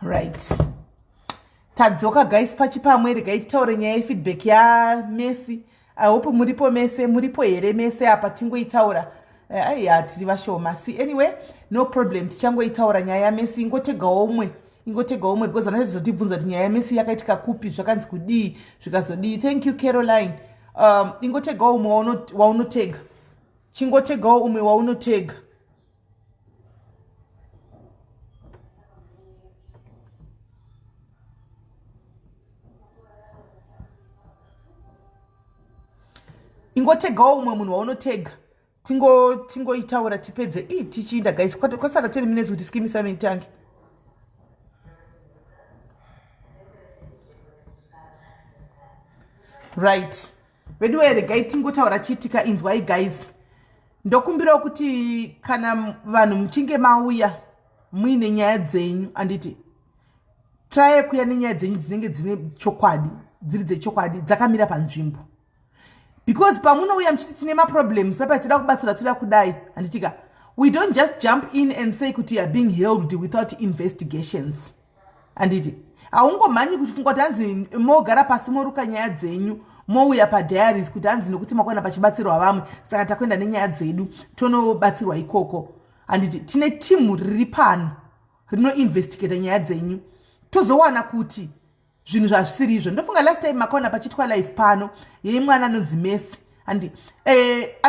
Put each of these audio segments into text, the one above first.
Right, tadzoka guys pachipamwe. Regai titaure nyaya yefeedback yaMessi. I hope muripo mese. Muripo here mese apa? Tingoitaura. Aiya, tiri vashoma si. Anyway, no problem, tichangoitaura nyaya yaMessi. Ingotegawo umwe, ingotegawo umwe, because vanachazotibvunza kuti nyaya yaMessi yakaitika kupi, zvakanzi kudii, zvikazodii. Thank you, Caroline. Ingotegawo umwe waunotega, chingotegawo umwe waunotega. Ingotegawo umwe munhu waunotega, tingoitaura tipedze. I tichiinda guys, kwasara 10 minutes kuti Skeem Saam itange. Right, veduwe, regai tingotaura chiitika. Inzwai guys, ndokumbirawo kuti kana vanhu muchinge mauya muine nyaya dzenyu, anditi try kuya nenyaya dzenyu dzinenge dzine chokwadi, dziri dzechokwadi, dzakamira panzvimbo, because pamunouya muchiti tine maproblems papa, toda kubatsira, toda kudai, handitika we don't just jump in and say kuti you are being helped without investigations. Handiti haungomhanyi kufunga kuti hanzi mogara pasi, moruka nyaya dzenyu, mouya padiaries kuti hanzi nokuti makuona pachibatsirwa vamwe, saka takuenda nenyaya dzedu tonobatsirwa ikoko. Handiti tine timu riri pano rinoinvestigata nyaya dzenyu, tozowana kuti zvinhu zvazvisiri izvo. Ndofunga last time makaona pachiitwa live pano yeimwana anonzi Messi. Handi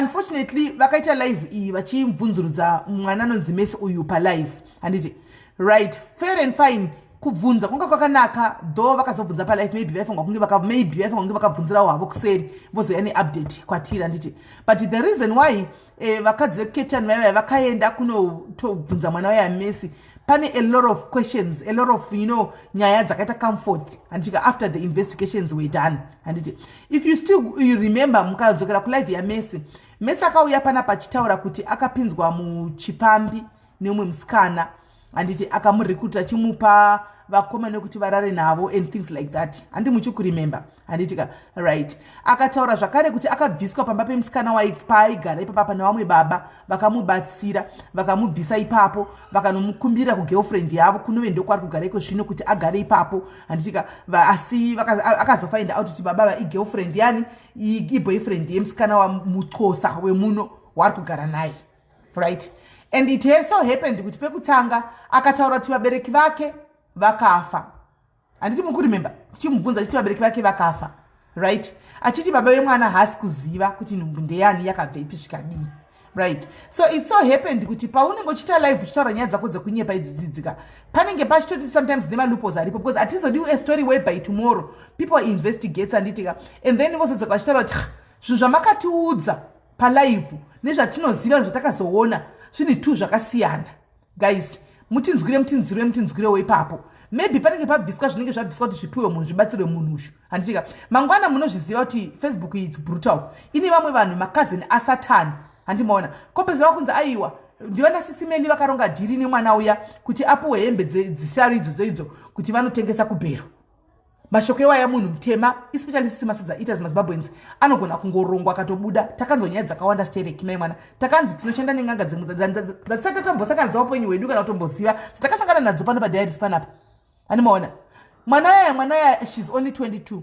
unfortunately vakaita live iyi vachibvunzurudza mwana anonzi Messi uyu palive, handiti? Right, fair and fine, kubvunza kwanga kwakanaka, though vakazobvunza palive, maybe vaifanwa kunge maybe vaifanwa kunge vakabvunzirawo havo kuseri, vozoya neupdate kwatiri, handiti? But the reason why vakadzi vekuCape Town vaivai vakaenda kunotobvunza mwana wayaMessi, pane a lot of questions, a lot of nyaya dzakaita come forth, handiti, after the investigations were done. Handiti if you still you remember, mukadzokera kulive yaMessi, Messi akauya panapa achitaura kuti akapinzwa muchipambi nemumwe musikana, handiti? Akamurecruita, achimupa vakoma nekuti varare navo and things like that. Handi muchikuremember, handiti ka? Right, akataura zvakare kuti akabviswa pamba pemusikana paaigara ipapa pane vamwe baba vakamubatsira, vakamubvisa ipapo, vakanomukumbirira kugirlfriend yavo, kunove ndokwari kugara iko zvino, kuti agare ipapo, handitika? Asi akazofind out kuti baba vaigirlfriend yani, iboyfriend yemusikana wamuxhosa wemuno waari kugara naye. Right, and it has so happened kuti pekutanga akataura kuti vabereki vake vakafa. Handiti mukuremember tichimubvunza achiti vabereki vake vakafa? Right, achiti baba vemwana haasi kuziva kuti nhumbu ndeyani, yakabva ipi, zvikadii. Right, so it so happened kuti paunenge uchiita live uchitaura nyaya dzako dzekunyepa idzidzidzika, panenge pachitoti sometimes nemaloopholes aripo, because hatizodi a story whereby tomorrow people investigates, handitika, and then vozodzoka vachitaura kuti zvinhu zvamakatiudza palive nezvatinoziva, zvatakazoona, zvinhu two zvakasiyana. Guys, mutinzwire, mutinzwire, mutinzwirewo ipapo. Maybe panenge pabviswa zvinenge zvabviswa kuti zvipiwe munhu, zvibatsirwe munhu ushu, handitika? Mangwana munozviziva kuti Facebook, it's brutal, ine vamwe vanhu, makazini asatani, handimaona kopezera kunzi aiwa, ndivana sisimeli vakaronga deal nemwana uya kuti apuwe hembe dzisharu idzodzo idzo kuti vanotengesa kubhero. Mashoko iwaya, munhu mutema, especially sisi masadza eaters, maZimbabweans, anogona kungorongwa akatobuda. Takanzwa nyaya dzakawanda stereki, mai mwana. Takanzi tinoshanda nen'anga dzimwe dzatisati tatombosangana nadzo upenyu hwedu kana kutomboziva, dzatakasangana nadzo pano padiaries panapa. Animaona mwana yaya, mwana yaya, she's only 22.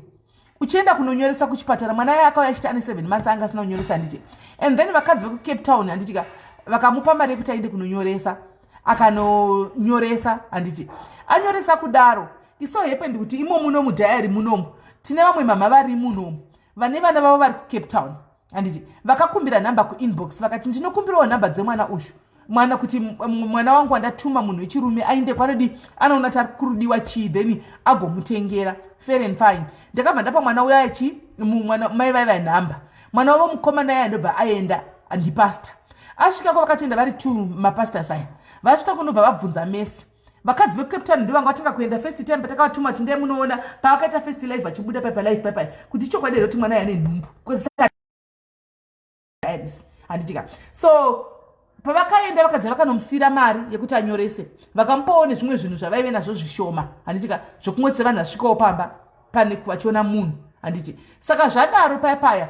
Uchienda kunonyoresa kuchipatara, mwana yaya akauya achiti ane 7 months, anga asina kunyoresa, handiti? And then vakadzi vekuCape Town, handitika, vakamupa mari yekuti aende kunonyoresa, akanonyoresa, handiti? Anyoresa kudaro, it so happened kuti imo muno mudiary munomu tine vamwe mama vari munomu vane vana vavo vari kuCape Town, handiti? Vakakumbira nhamba kuinbox, vakati ndinokumbirawo nhamba dzemwana ushu, mwana kuti mwana wangu wandatuma munhu wechirume aende kwanodi anoona kuti ari kurudiwa chii, then agomutengera. Fair and fine, ndakabva ndapa mwana uya chi mai vaiva nhamba. Mwana wavo mukomana yaya ndobva aenda, ndipastor. Asvikako, vakatoenda vari two mapastors aya. Vasvika kundobva vabvunza Messi. Vakadzi vekuCape Town ndovanga vatanga kuenda first time patakavatuma kuti ndai munoona, pavakaita first live, vachibuda paipa live paipai kuti chokwadi here kuti mwana yane nhumbu, handitika? So pavakaenda, vakadzi vakanomusiyira mari yekuti anyorese, vakamupawo nezvimwe zvinhu zvavaive nazvo zvishoma, handitika, zvokumwetsa vanhu vasvikawo pamba pane vachiona munhu, handiti? Saka zvadaro paya paya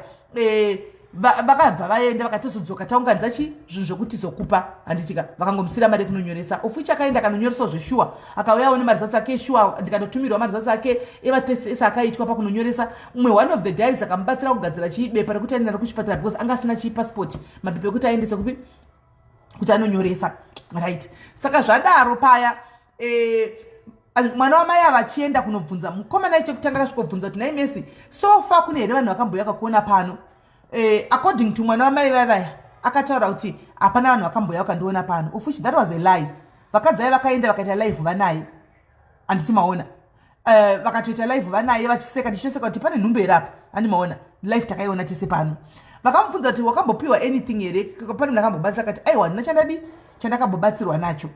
Vakabva vaenda, vakatozodzoka, taunganidza chi zvinhu zvokuti zokupa, handitika? Vakangomusira mari yekunonyoresa, of which akaenda akanonyoresawo zveshuwa, akauyawo nemaresults ake eshuwa. Ndikatotumirwa maresults ake ematest ese akaitwa pakunonyoresa. Umwe, one of the diaries, akamubatsira kugadzira chibepa rekuti aende naro kuchipatara, because anga asina chipassport, mapepa ekuti aendese kupi kuti anonyoresa, right? Saka zvadaro paya, mwana wamai ava achienda kunobvunza mukomana, chekutanga akasvikobvunza kuti, "Nai Mesi, so far kune here vanhu vakambouya kakuona pano?" According to mwana wamai vaivaya, akataura kuti hapana vanhu vakambouya vakandiona pano, of which that was a lie. Vakadzi vai vakaenda vakaita live vanaye, handiti maona? Vakatoita live vanaye vachiseka, tichitoseka kuti pane nhumbu here apa, handi maona? Live takaiona tese pano. Vakamubvunza kuti, "Wakambopiwa anything here? Pane munhu akambobatsira?" Akati, "Aiwa, handina chandadi chandakambobatsirwa nacho."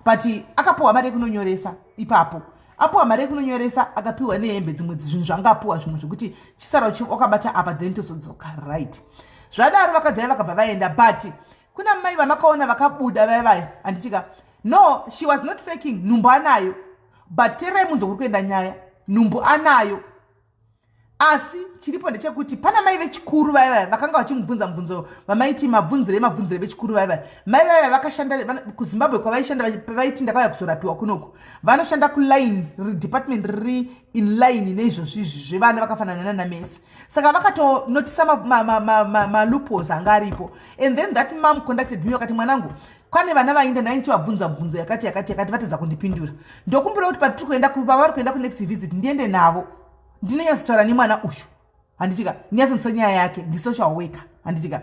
But akapiwa mari yekunonyoresa ipapo. Apiwa mari yekunonyoresa, akapiwa nehembe, dzimwe zvinhu zvangapiwa, zvimwe zvekuti chisara wakabata apa, then tozodzoka, right? Zvadaro vakadzi vai vakabva vaenda. But kuna mai vamakaona vakabuda vaya vaya, handitika? No, she was not faking. Nhumbu anayo, but teerai munzo kuri kuenda nyaya. Nhumbu anayo, asi chiripo ndechekuti pana mai vechikuru vaya vaya vakanga vachimubvunza mubvunzo vamaiti mabvunzire mabvunzire vechikuru vaya vaya. Mai vaya vakashanda kuZimbabwe kwavaishanda, vaiti, "Ndakauya kuzorapiwa kunoku." Vanoshanda kuline, department riri in line neizvozvizvi zvevana vakafanana nanaMesi. Saka vakatonotisa maloopholes anga aripo. And then that mom contacted me, vakati, "Mwanangu, kwane vana vainda ndainchivabvunza mubvunzo yakati yakati yakati, vatadza kundipindura. Ndokumbira kuti patiri kuenda, pavari kuenda kunext visit, ndiende navo, ndinonyatsotaura nemwana uyu, handitika? Ndinyatsonzwa nyaya yake, ndisocial worker, handitika?"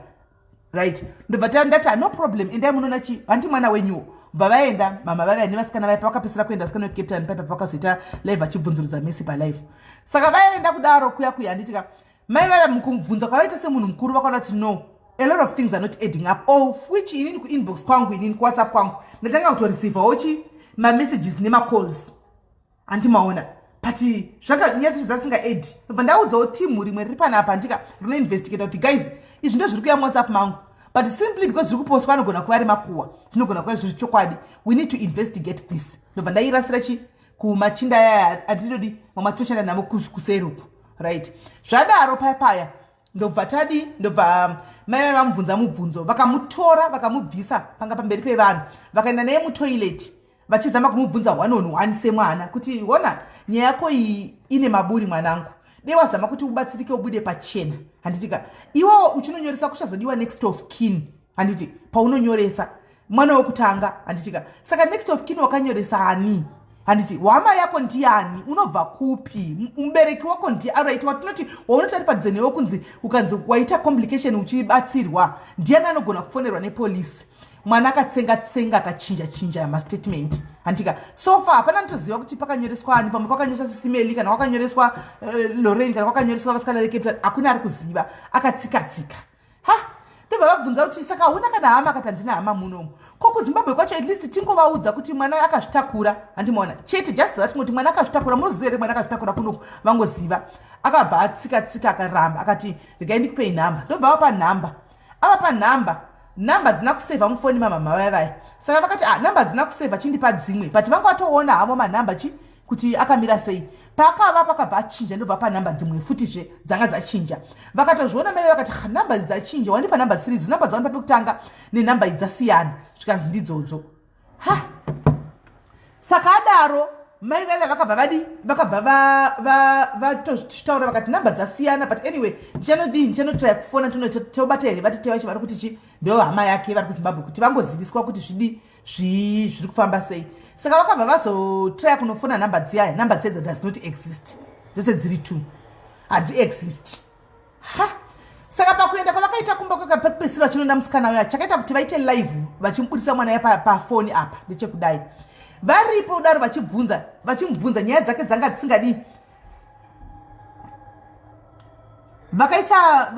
Right, ndobva ndati, "No problem, endai munoona chi handi mwana wenyuwo." Bva vaenda mama vavaya nevasikana vaya. Pavakapesera kuenda vasikana veCape Town paipa, pakazoita live vachibvunzurudza Mesi palive. Saka vaenda kudaro kuya kuya, handitika? Mai vaya mukubvunza kwavaita semunhu mukuru, vakaona kuti no, a lot of things are not adding up, of which inini kuinbox kwangu, inini kuWhatsApp kwangu, ndatanga kutoreceivawo chi mamessages nemacalls, handimaona? But zvanga nyaya dzacho dzasinga-addi. Bva ndaudzawo timu rimwe riri panapa, ndika rinoinvestigata, kuti, "Guys, izvi ndo zviri kuya muWhatsApp mangu, but simply because zviri kupostwa, anogona kuva ari makuhwa, zvinogona kuva zviri chokwadi. We need to investigate this." Ndobva ndairasira chi kumachinda aya andinodi, mamwe atinoshanda navo kuseruku, right? Zvadaro paya paya, ndobva tadi, ndobva mai vai vamubvunza mubvunzo, vakamutora, vakamubvisa panga pamberi pevanhu, vakaenda naye mutoilet, vachizama kumubvunza one on one semwana kuti, "Ona, nyaya yako iyi ine maburi, mwanangu. Dei wazama kuti ubatsirike, ubude pachena, handitika? Iwewo uchinonyoresa, kuchazodiwa next of kin, handiti? Paunonyoresa mwana wekutanga, handitika? Saka next of kin wakanyoresa ani, handiti? Hama yako ndiani? Unobva kupi? Mubereki wako ndi alright, watinoti waunoti ari padhuze newe, kunzi ukanzi waita complication uchibatsirwa, ndiani anogona kufonerwa nepolisi?" Mwana akatsenga tsenga, akachinja chinja mastatement, handika? So far hapana nitoziva kuti pakanyoreswa ani. Pamwe kwakanyoreswa Sisimeli, kana kwakanyoreswa Lorraine, kana kwakanyoreswa vasikana veCapital, hakuna ari kuziva. Akatsika tsika. Ha, ndobva vabvunza kuti, "Saka hauna kana hama?" Akati, "Handina hama munomu." "Ko kuZimbabwe kwacho? At least tingovaudza kuti mwana akazvitakura, handimaona chete, just that ngoti mwana akazvitakura. Munoziva here mwana akazvitakura kunoku?" Vangoziva. Akabva atsika tsika, akaramba, akati, "Regai ndikupei nhamba." Ndobva vapa nhamba. Avapa nhamba, nhamba dzina kusevha mufoni mamama vaya vaya. Saka vakati, "Ah, nhamba dzina kusevha, chindipa dzimwe." But vanga vatoona havo manhamba chi kuti akamira sei. Paakava pakabva achinja, ndobva panhamba dzimwe futizve dzanga dzachinja. Vakatozviona mai, vakati, "Nhamba idzi dzachinja, wandipa nhamba dzisiri idzo. Nhamba dzawandipa pekutanga nenhamba idzi dzasiyana." Zvikanzi, "Ndidzodzo." Ha, saka adaro mai vaiva vakabva vadi, vakabva vatotaura, vakati nhamba dzasiyana, but anyway, ndichanodii? Ndichanotry kufona, tobata here vatete vacho vari kuti chi ndo hama yake vari kuZimbabwe, kuti vangoziviswa kuti zvidi zviri kufamba sei." Saka vakabva vazotrya kunofona nhamba dziyaya. Nhamba dzedza does not exist, dzese dziri two hadziexist. Ha, saka pakuenda kwavakaita kumba kwekapekupesira vachinoenda musikana uya, chakaita kuti vaite live vachimubudisa mwana ya pafoni apa ndechekudai: varipo kudaro vachibvunza, vachimubvunza nyaya dzake dzanga dzisingadii, vakaita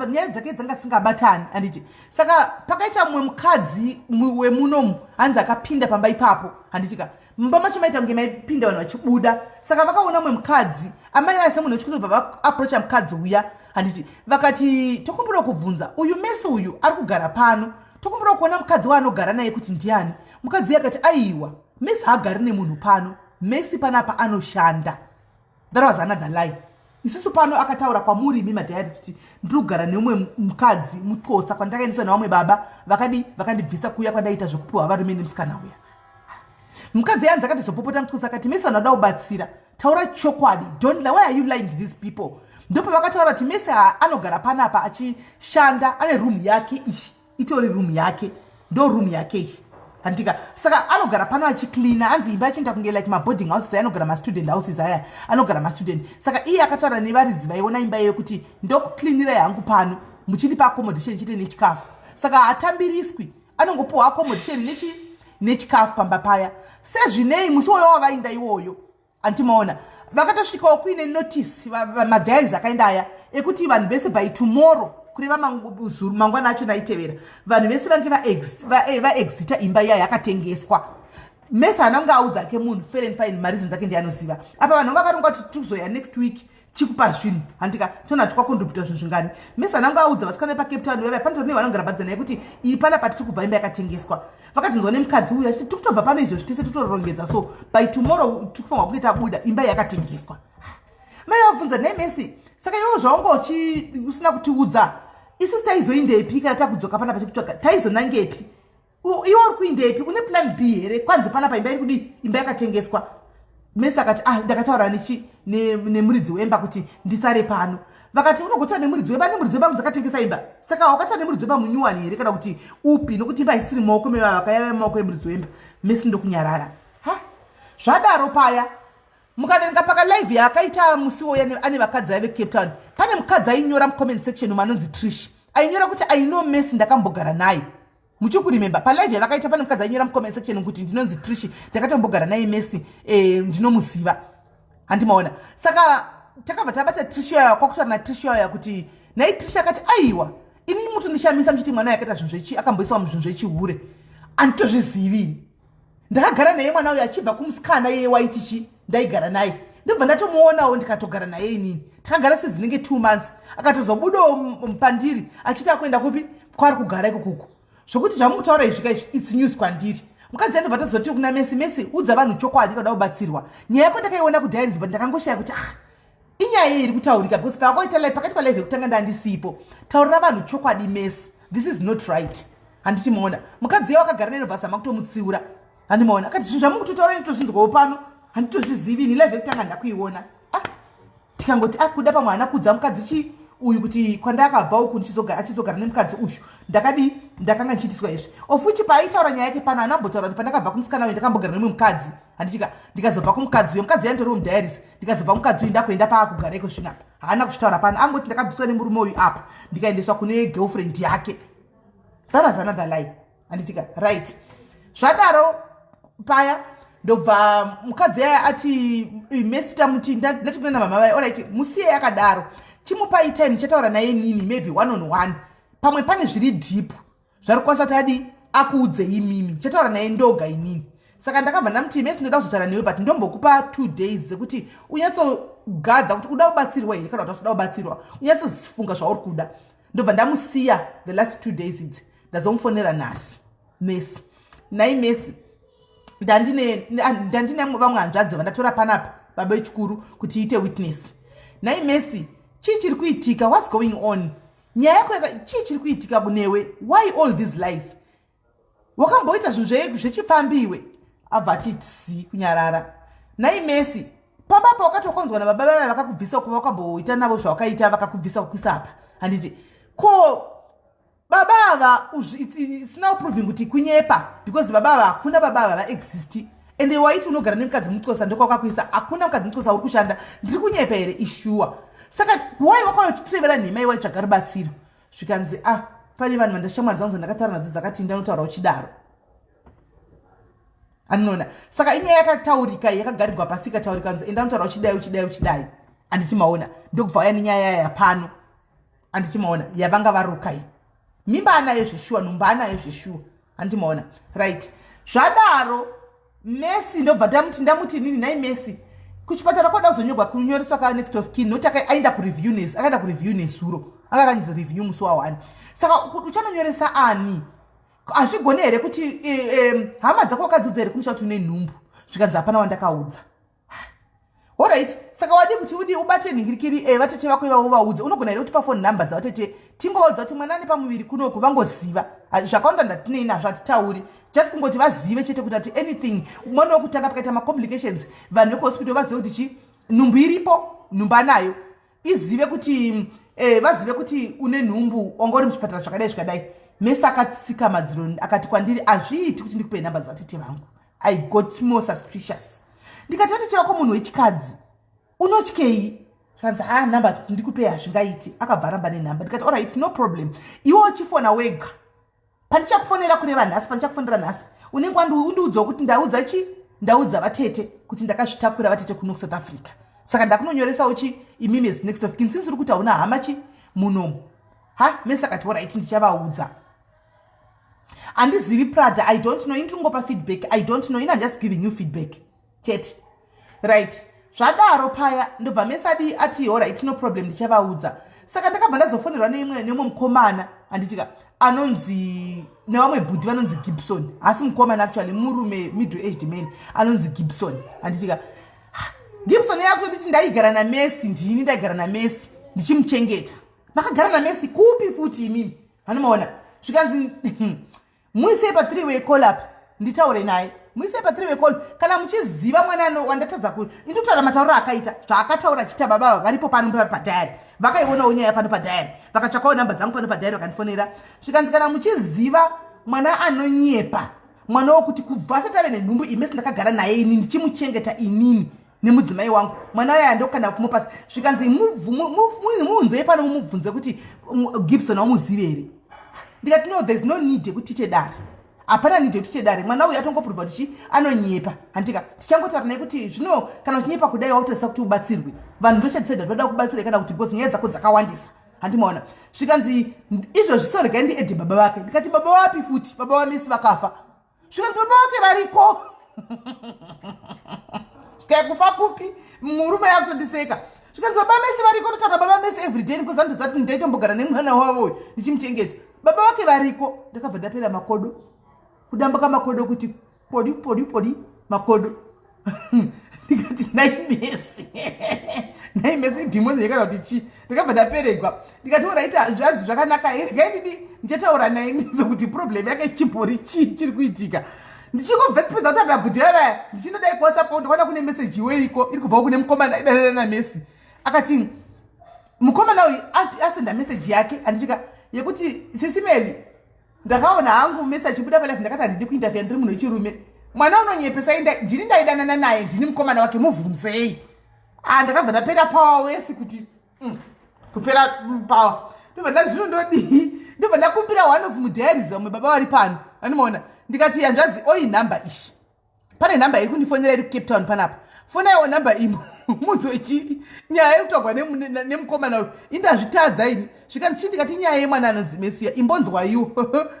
nyaya dzake dzanga dzisingabatani, handiti? Saka pakaita mumwe mukadzi wemunomu, hanzi akapinda pamba ipapo, handitika? Mumba macho maita kunge maipinda vanhu vachibuda. Saka vakaona mumwe mukadzi, amai vaya semunhu wechikuru, bva vaapproacha mukadzi uya, handiti? Vakati, "Tokumbira kubvunza, uyu Mesi uyu ari kugara pano, tokumbira kuona mukadzi waanogara naye kuti ndiani." Mukadzi iye akati, "Aiwa, Mesi haagari nemunhu pano. Mesi panapa anoshanda." That was another lie. Isusu pano akataura kwamuri imi madhayari kuti ndiri kugara neumwe mukadzi muxhosa kwandakaendeswa nevamwe baba vakadi vakandibvisa kuya kwandaiita zvekupiwa varume nemusikana uya. Mukadzi yanzi akatozopopota muxhosa akati, "Mese vanhu vada kubatsira, taura chokwadi. Don't lie. Why are you lying to these people?" Ndopavakataura kuti Mese anogara panapa achishanda, ane room yake iyi, itori room yake, ndo room yake iyi, handika? Saka anogara pano achicleana. Anzi imba yacho inoita kunge like maboarding houses aya anogara mastudent houses aya anogara mastudent. Saka iye akataura nevaridzi vaiona imba iyoyo kuti, "Ndokucleanirai hangu pano muchindipa accommodation chete nechikafu." Saka hatambiriswi, anongopiwa accommodation nechikafu pamba paya. Sezvinei, musi woyo wavainda iwoyo, andimaona vakatosvikawo kuine notice, madiaries akaenda aya ekuti vanhu vese by tomorrow, kureva mangwana acho naitevera, vanhu vese vange vaexita, imba iya yakatengeswa. Mese haana kunge audza ake munhu. Fair and fine, mareasons ake ndianoziva. Apa vanhu vanga vakaronga kuti tikuzoya next week chikupa zvinhu, handika? Tona tikwacontributa zvinhu zvingani. Mese haana kunge audza vasikana vepaCape Town vava panotori nevanogara padza naye kuti iyi panapa tiri kubva, imba yakatengeswa. Vakatinzwa nemukadzi uyu achiti, "Tikutobva pano izvozvi, tese totorongedza, so by tomorrow tikufanirwa kunge tabuda, imba yakatengeswa." Mai vabvunza, "Nemesi, saka iwo zvaunga usina kutiudza isusu, taizoindepi kana takudzoka panapa tikutsvaga? Taizonangepi? Iwe uri kuindepi? Une plan B here? Kwanzi panapa imba iri kudii? Imba yakatengeswa." Mese akati, "Ah, ndakataura nechi nemuridzi wemba kuti ndisare pano." Vakati, "Unogotaura nemuridzi wemba? Nemuridzi wemba kunzi akatengesa imba. Saka wakataura nemuridzi wemba munyuwani here kana kuti upi? Nokuti imba isiri mumaoko mevava, vakayava mumaoko emuridzi wemba." Mesi ndokunyarara. Ha, zvadaro paya, mukaverenga paka live yaakaita musi woya ane vakadzi vaive Cape Town, pane mukadzi ainyora mucomment section umu anonzi Trish, ainyora kuti, "I know Messi, ndakambogara naye." Muchikuremember palive yavakaita, pane mukadzi ainyora mucomment section kuti, "Ndinonzi Trish, ndakatombogara naye Messi, ndinomuziva," handimaona? Saka takabva tabata Trish yaya, kwakutaura naTrish yaya kuti, "Nai Trish." Akati, "Aiwa, ini mutondishamisa muchiti mwana yakaita zvinhu zvechi akamboiswa muzvinhu zvechihure. Handitozvizivi. Ndakagara naye mwana uyu achibva kumusikana iye waiti chi ndaigara naye, ndobva ndatomuonawo, ndikatogara naye inini. Takagara sedzinenge 2 months. Akatozobudawo pandiri achiti akuenda kupi kwaari kugara ikokuko. Zvokuti zvamukutaura izvi ka izvi, it's news kwandiri." Mukadzi andobva tazoti kuna Mesi, "Mesi, udza vanhu chokwadi kada kubatsirwa. Nyaya yako ndakaiona kudiaries, but ndakangoshaya kuti, ah, inyaya iyi iri kutaurika, because pakaita live, pakati palive yekutanga ndandisipo. Taurira vanhu chokwadi, Mesi. This is not right." Handiti maona mukadzi iye wakagara nenobva zama kutomutsiura, handimaona? Akati, "Zvinhu zvamukutotaura nditozvinzwawo pano, handitozvizivi ini. Live yekutanga ndakuiona." Ah, tikangoti akuda pamwe haana kuudza mukadzi chi uyu kuti kwandakabva uku achizogara nemukadzi uyu ndakadi ndakanga ndichiitiswa izvi. Ofuchi paaitaura nyaya yake pano, anambotaura kuti pandakabva kumusikana uyu ndakambogara nemumwe mukadzi, handitika? Ndikazobva kumukadzi uyu, mukadzi yanditoriwo mudiaries, ndikazobva kumukadzi uyu ndakuenda paakugara iko zvinapa. Haana kuzvitaura pano, angoti ndakabviswa nemurume uyu apa ndikaendeswa kune girlfriend yake. That was another lie, handitika? Right, zvadaro paya ndobva mukadzi aya ati, "Mesi, tamuti ndati kuna namama vai, alright, musiye akadaro, chimupai time, ndichataura naye nini, maybe one on one. Pamwe pane zviri deep zvari kukwanisa kuti adi akuudzei mimi, ndichataura naye ndoga inini." Saka ndakabva ndamuti, "Mesi, ndoda kuzotaura newe, but ndombokupa 2 days dzekuti unyatsogadha kuti uda kubatsirwa here kana kuti usoda kubatsirwa, unyatsofunga zvauri kuda." Ndobva ndamusiya the last 2 days idzi. Ndazomufonera nhasi Mesi. "Nai Mesi, ndandine vamwe hanzvadzi vandatora panapa, baba vechikuru, kuti iite witness. Nai Mesi, chii chiri kuitika? What's going on? Nyaya yako, chii chiri kuitika kunewe? Why all these lies? Wakamboita zvinhu zvechipfambiwe?" Abva ati si kunyarara. "Nai Mesi, pamba pa wakati wakanzwa nababa vaya vakakubvisa kuva wakamboita navo zvawakaita, vakakubvisa kukuisa apa, handiti? Ko baba ava, it's now proving kuti kunyepa, because baba ava, hakuna baba ava vaexist. Ende waiti unogara nemukadzi muxhosa, ndokwakakuisa. Hakuna mukadzi muxhosa uri kushanda. Ndiri kunyepa here? Ishuwa. Saka wai wakauya uchitirevera nhema iwai tsvaga rubatsiro?" Zvikanzi, "Ah, pane vanhu vandashamwari dzangu dzandakataura nadzo dzakati ndanotaura uchidaro." Anoona, saka inyaya yakataurika, yakagarirwa pasi, ikataurika nzi, "Enda unotaura uchidai, uchidai, uchidai," handichimaona? Ndokubva uya nenyaya yapano, handichimaona? Yavanga varukai, mimba anayo zveshuwa, nhumba anayo zveshuwa, handimaona? Right, zvadaro Mesi ndobva tamuti, ndamuti inini, "Nai Mesi, kuchipatara kwada kuzonyorwa kunyoreswa ka next of kin, nokuti aenda kureview, akaenda kureview nezuro, akakanzi review musi wa1. Saka uchanonyoresa ani? Hazvigoni here kuti hama dzako wakadziudza here kumusha kuti une nhumbu?" Zvikanzi, "Hapana wandakaudza." Alright, saka wadi kuti udi ubate nhingirikiri vatete vako ivavo vaudze. Unogona here kutipa phone number dzavatete, tingovaudza kuti mwana ane pamuviri kunoku, vangoziva? Zvakawanda ndatinei nazvo, hatitauri, just kungoti vazive chete kuti ati anything, mwana wekutanga pakaita macomplications, vanhu vekuhospital vazive kuti chi nhumbu iripo, nhumbu anayo, izive kuti vazive kuti une nhumbu, wanga uri muchipatara zvakadai zvakadai. Mese akatsika madziro, akati kwandiri, "Hazviiti kuti ndikupe nhamba dzavatete vangu." I got more suspicious. Ndikati, "Vatete vako munhu wechikadzi, unotyei?" Zvikanzi, "Ha, nhamba ndikupei hazvingaiti." Akabva aramba nenhamba. Ndikati, "Alright, no problem, iwe uchifona wega pandichakufonera." Kureva nhasi, pandichakufonera nhasi, unenge undiudzawo kuti ndaudza chi ndaudza vatete kuti ndakazvitakura, vatete kuno kuSouth Africa, saka ndakunonyoresawo chi imimi as next of kin, since uri kuti hauna hama chi munomu. Ha, mese akati, "Alright, ndichavaudza." Handizivi, Prada, I don't know. Ini feedback, I don't know. Ini I'm just giving you feedback chete, right? Zvadaro paya ndobva mesadi ati, "Alright, no problem, ndichavaudza." Saka ndakabva ndazofonerwa neimwe nemumwe mukomana, handitika, anonzi nevamwe bhudhi vanonzi Gibson. Hasi mukomana actually, murume, middle aged man anonzi Gibson, handitika. Gibson yakutonditi ndaigara naMessi, ndini ndaigara naMessi ndichimuchengeta. Makagara naMessi kupi futi imimi? Hanomaona. Zvikanzi, "Muisei pa3 way call up, nditaure naye. Muisei pa3 way call kana muchiziva mwana wandatadza ku." Indikutaura matauriro akaita, zvaakataura achiita. Baba varipo pano padiary, vakaionawo nyaya pano padiary, vakatsvakawo namba dzangu pano padiary, vakandifonera. Zvikanzi, "Kana muchiziva mwana anonyepa, mwana wokuti kubva asati ave nenhumbu, imesi ndakagara naye ini ndichimuchengeta, inini nemudzimai wangu, mwana uya ndokana kumupasi." Zvikanzi, "Muunzei pano, mumubvunze kuti Gibson aumuzivi here." Ndikati, "No, there is no need yekuti tiite dare, hapana need yekuti tiite dare. Mwana uyu atongoprova kuti chi anonyepa, handika? Tichangotaura naye kuti zvino kana uchinyepa kudai, wakutarisa kuti ubatsirwe, vanhu ndochadecida toda kubatsira kana kuti, because nyaya dzako dzakawandisa, handimaona?" Zvikanzi, "Izvozvi so regai ndiadde baba vake." Ndikati, "Baba wapi futi? Baba vamesi vakafa." Zvikanzi, "Baba vake variko." Kufa kupi? Murume yakutondiseka. Zvikanzi, "Baba Mesi variko, totaura baba Mesi everyday, because andozati ndaitombogara nemwana wavo ndichimuchengeta. Baba vake variko." Ndakabva ndapera makodo, kudambuka makodo kuti podi podi podi makodo. Ndikati, "Naimesi, naimesi, dhimoni yekana kuti chii?" Ndakabva ndaperegwa. Ndikati, "Alright, zvanzi zvakanaka here, gaindidi ndichataura naye ndizokuti problem yake chimbori chii chiri kuitika." Ndichingobva tipedza kutaura bhudhi vavaya, ndichinodai kuWhatsApp, ndakaona kune meseji iweiko iri kubva kune mukomana aidanana naMesi. Akati mukomana uyu asenda meseji yake, handitika, yekuti, "Sisimeli, ndakaona hangu Mesi achibuda palive, ndakati handidi kuinterfere, ndiri munhu wechirume. Mwana unonyepesa, ndini ndaidanana naye, ndini mukomana wake, mubvunzei." Ah, ndakabva ndapera power wesi kuti kupera power. Ndobva ndazvino ndodii? Ndobva ndakumbira one of mudiaries, vamwe baba vari pano, anomaona. Ndikati, "Hanzvadzi, oi nhamba ishi, pane nhamba iri kundifonera iri kuCape Town panapa, fonaiwo nhamba imo munzochi nyaya iri kutaurwa nemukomana uyu, indazvitadza ini." Zvikanzi, "Chii?" Ndikati, "Nyaya yemwana anonzi Mesiya, imbonzwaiwo."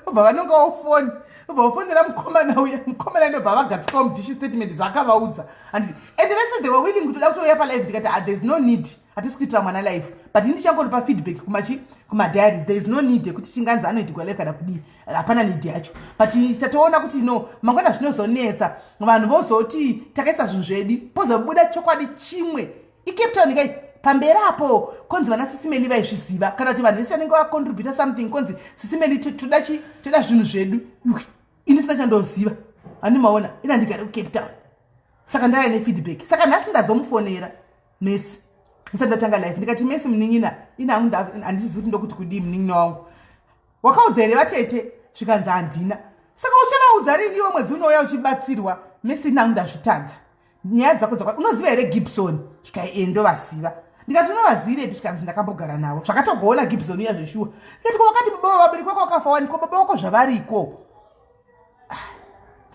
Obva vanongawo foni, obva vafonera mukomana uya. Mukomana ndobva vagadzikawo mudhishi statement dzaakavaudza, handiti? And vese they were willing kutoda kutouya palive. Ndikati, "Ah, there is no need, hatisi kuitira mwana live, but indichangoripa feedback kumachi kumadiaries. There is no need yekuti tinganzi anoitirwa live kana kudii, hapana need yacho, but tatoona kuti no, mangwana zvinozonetsa, vanhu vozoti takaisa zvinhu zvedu, pozobuda chokwadi chimwe iCape Town kai pamberi apo, konzi vana Sisimeli vaizviziva, kana kuti vanhu vese vanenge vacontributa something, konzi Sisimeli toda chi toda zvinhu zvedu. Ini sina chandoziva, handimaona, ina ndigare kuCape Town, saka ndaya nefeedback." Saka nhasi ndazomufonera Mesi ndisati ndatanga live. Ndikati, "Mesi munin'ina, ina hangu handizivi kuti ndokuti kudii. Munin'ina wangu, wakaudza here vatete?" Zvikanzi, "Handina." "Saka uchavaudza rini iwe mwedzi unouya uchibatsirwa?" "Mesi, ina hangu ndazvitadza. Nyaya dzako dzaka unoziva here Gibson?" Zvikai, "E, ndovaziva." Ndikati, "Unovazivirepi?" Zvikanzi, "Ndakambogara navo." Zvakatogoona Gibson uya zveshuwa. Ndikati, "Ko wakati baba vabereki vako vakafa wani, ko baba vako zvavariko?"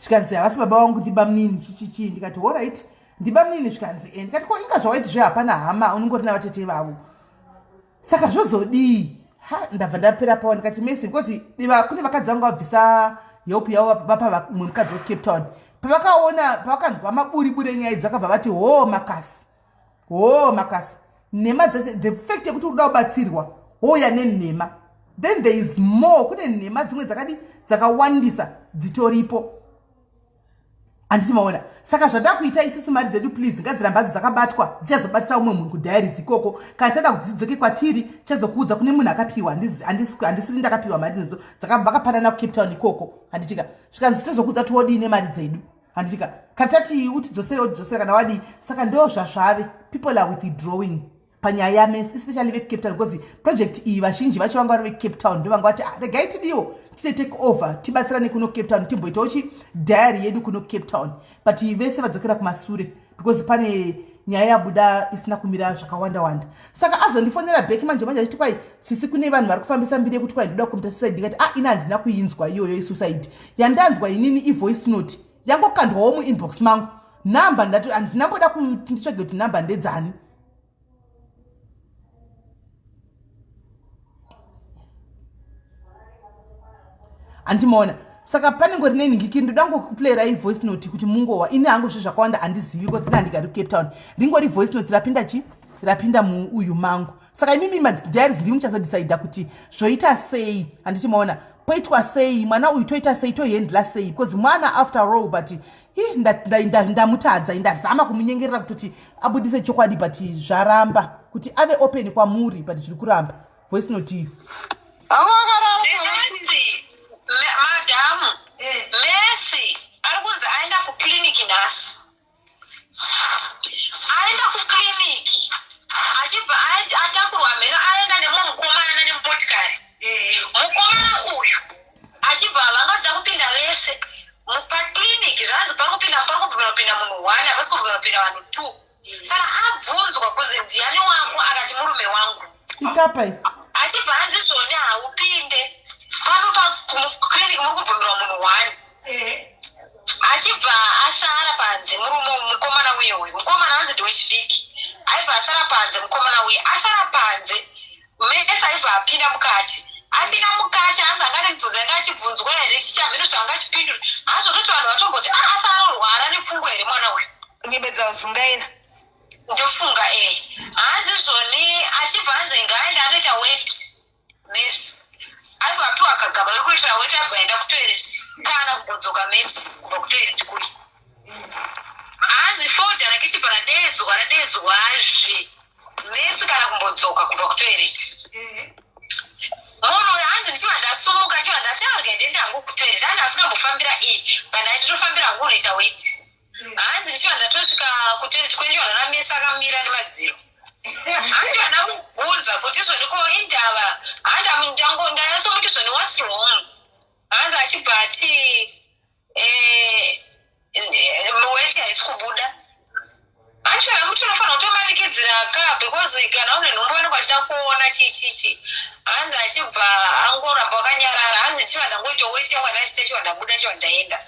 Zvikanzi, "Havasi baba vangu, ndiba munini chichichii." Ndikati, "Alright, ndiba munini." Zvikanzi, "E." Ndikati, "Ko inga zvawaiti zve hapana hama, unongori navatete vavo, saka zvozodii?" Ha, ndabva ndapera pawa. Ndikati, "Mesi," because kune vakadzi vangu vabvisa help yavo, vapa mumwe mukadzi weCape Town. Pavakaona, pavakanzwa maburiburi enyaya idzi, vakabva vati, "Ho makasi, ho makasi, nhema dzese. The fact yekuti uri kuda kubatsirwa, houya nenhema, then there is more. Kune nhema dzimwe dzakadi dzakawandisa dzitoripo." Handiti maona? Saka zvatakuita isusu, mari dzedu please ngadziramba hadzo dzakabatwa, dzichazobatira umwe munhu kudiaries ikoko. Kana tada kuti dzidzoke kwatiri, tichazokuudza kune munhu akapiwa. Handisiri ndakapiwa mari idzodzo, vakapanana kuCape Town ikoko, handitika? Zvikanzi titozokuudza kuti wodii nemari dzedu, handitika? Kana tati utidzosere, utidzosere, kana wadii. Saka ndo zvazvave, people are withdrawing panyaya yaMesi, especially vekuCape Town, because project iyi vazhinji vacho vanga vari veCape Town. Ndo vanga vati, ah, regai tidiwo tite take over, tibatsirane kuno Cape Town, timboitawo chi diary yedu kuno Cape Town. But vese vadzokera kumasure because pane nyaya yabuda isina kumira zvakawanda wanda. Saka azondifonera back manje manje achiti, kwai sisi, kune vanhu vari kufambisa mbiri yekuti kwai ndoda kucommita suicide. Ndikati, ah, ini handina kuinzwa iyoyo isuicide. Yandanzwa inini ivoice note yangokandwawo muinbox mangu. Namba ndati handinamboda kuti nditsvage kuti namba ndedzani. Handimaona. Saka panenge rine nhingiki, ndoda ngokuplayirai voice note kuti mungowa. Ini hangu zve zvakawanda handizivi, because ina handigari kuCape Town. Ringori voice note rapinda chi rapinda muuyu mangu. Saka imimi madiaries ndimi muchazodecida kuti zvoita sei, handiti maona? Poitwa sei mwana uyu, toita sei, tohandla sei? Because mwana after all, but ndamutadza. Ndazama kumunyengerera kutoti abudise chokwadi, but zvaramba kuti ave open kwamuri, but zviri kuramba. Voice note iyo. Madhamu, Messi ari kunzi aenda kukliniki nhasi. Aenda kukliniki achibva atakurwa mheno, aenda nemumwe mukomana nemotikari. Mukomana uyu achibva vanga vachida kupinda vese pakliniki. Zvanzi pari kupinda, pari kubvumira kupinda munhu one, hapasi kubvumira kupinda vanhu two. Saka abvunzwa kunzi, "Ndiani wako?" Akati, "Murume wangu." Ikapa. Achibva anzi, "Zvoni haupinde pano pakliniki, muri kubvumirwa munhu one." Achibva asara panze murume, mukomana uye. Uyu mukomana anzi ndewechidiki, aibva asara panze mukomana uye. Asara panze, Mesi aibva apinda mukati. Apinda mukati, hanzi anga nemibvunzo yanga achibvunzwa here, chichamhino zvaanga achipindura hazvototi vanhu vatomboti, a asi anorwara nepfungwa here mwana uyu? Nyebedza kuzungaira. Ndofunga e hanzi zvoni achibva anzi ngaaende anoita weti. Mesi aibva apiwa kagaba kekuitira weti, abva aenda kutoilet. Kana kumbodzoka Mesi kubva kutoilet kuri, hanzi folder rake chibva radeedzwa, radeedzwazve. Mesi kana kumbodzoka kubva kutoilet munhu uyu. Hanzi ndichibva ndasumuka, ndichibva ndati, arga ndiende hangu kutoilet. Hanzi asingambofambira iyi, but nditofambira hangu unoita weti. Hanzi ndichibva ndatosvika kutoilet kwenyu, ndichibva ndaona Mesi akamira nemadziro. Hanzi ndamubvunza kuti, "Zvoni ko indava?" Handanyatsomuti, "Zvoni, what's wrong?" Hanzi achibva ati, "Weti haisi kubuda." Actually amuti unofanira kutomanikidzira ka, because kana une nhumbu vanenge vachida kuona chichichi. Hanzi achibva angoramba wakanyarara. Hanzi ndichibva ndangoita weti yangu andachita, chiva ndabuda, chiva ndaenda.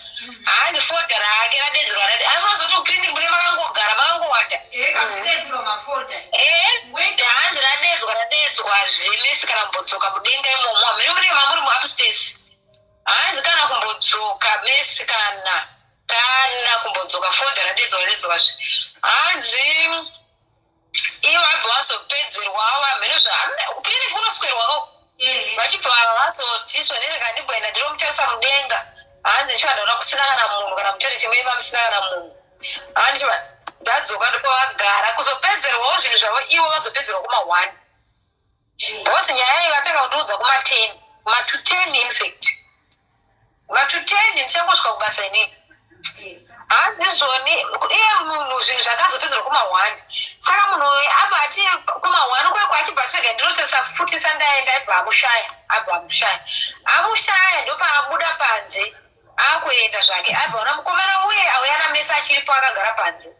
Hanzi folder rake radedzerwa. Anozoti kuclinic mune makangogara makangowanda. Hanzi radedzwa, radedzwa zvemesi, kana kumbodzoka mudenga imomo hamene mune mamuri muupstairs. Hanzi kana kumbodzoka Mesi, kana kumbodzoka, folder radedzwa, radedzwazve. Hanzi ivo vabva vazopedzerwawo hameno kuclinic kunoswerwako, vachibva vazoti, "Zvonere ndimboenda ndinomutarisa mudenga." Hanzi ndichiva ndaona kusina kana munhu, kana mutoilet muiva musina kana munhu. Hanzi ndadzoka, ndopavagara kuzopedzerwawo zvinhu zvavo ivo vazopedzerwa kuma1, because nyaya iyi vatanga kundiudza kuma10, kuma to 10, in fact ma to 10 ndichangosvika kubasa inini. Hanzi zvoni iye munhu zvinhu zvakazopedzerwa kuma1. Saka munhu uyu abva ati kuma1 kweko, achibva atirega ndinotarisa futi sandaenda, aibva amushaya, abva amushaya, amushaya. Ndopaabuda panze akuenda zvake, abva ona mukomana uye auya namesi achiripo akagara panze.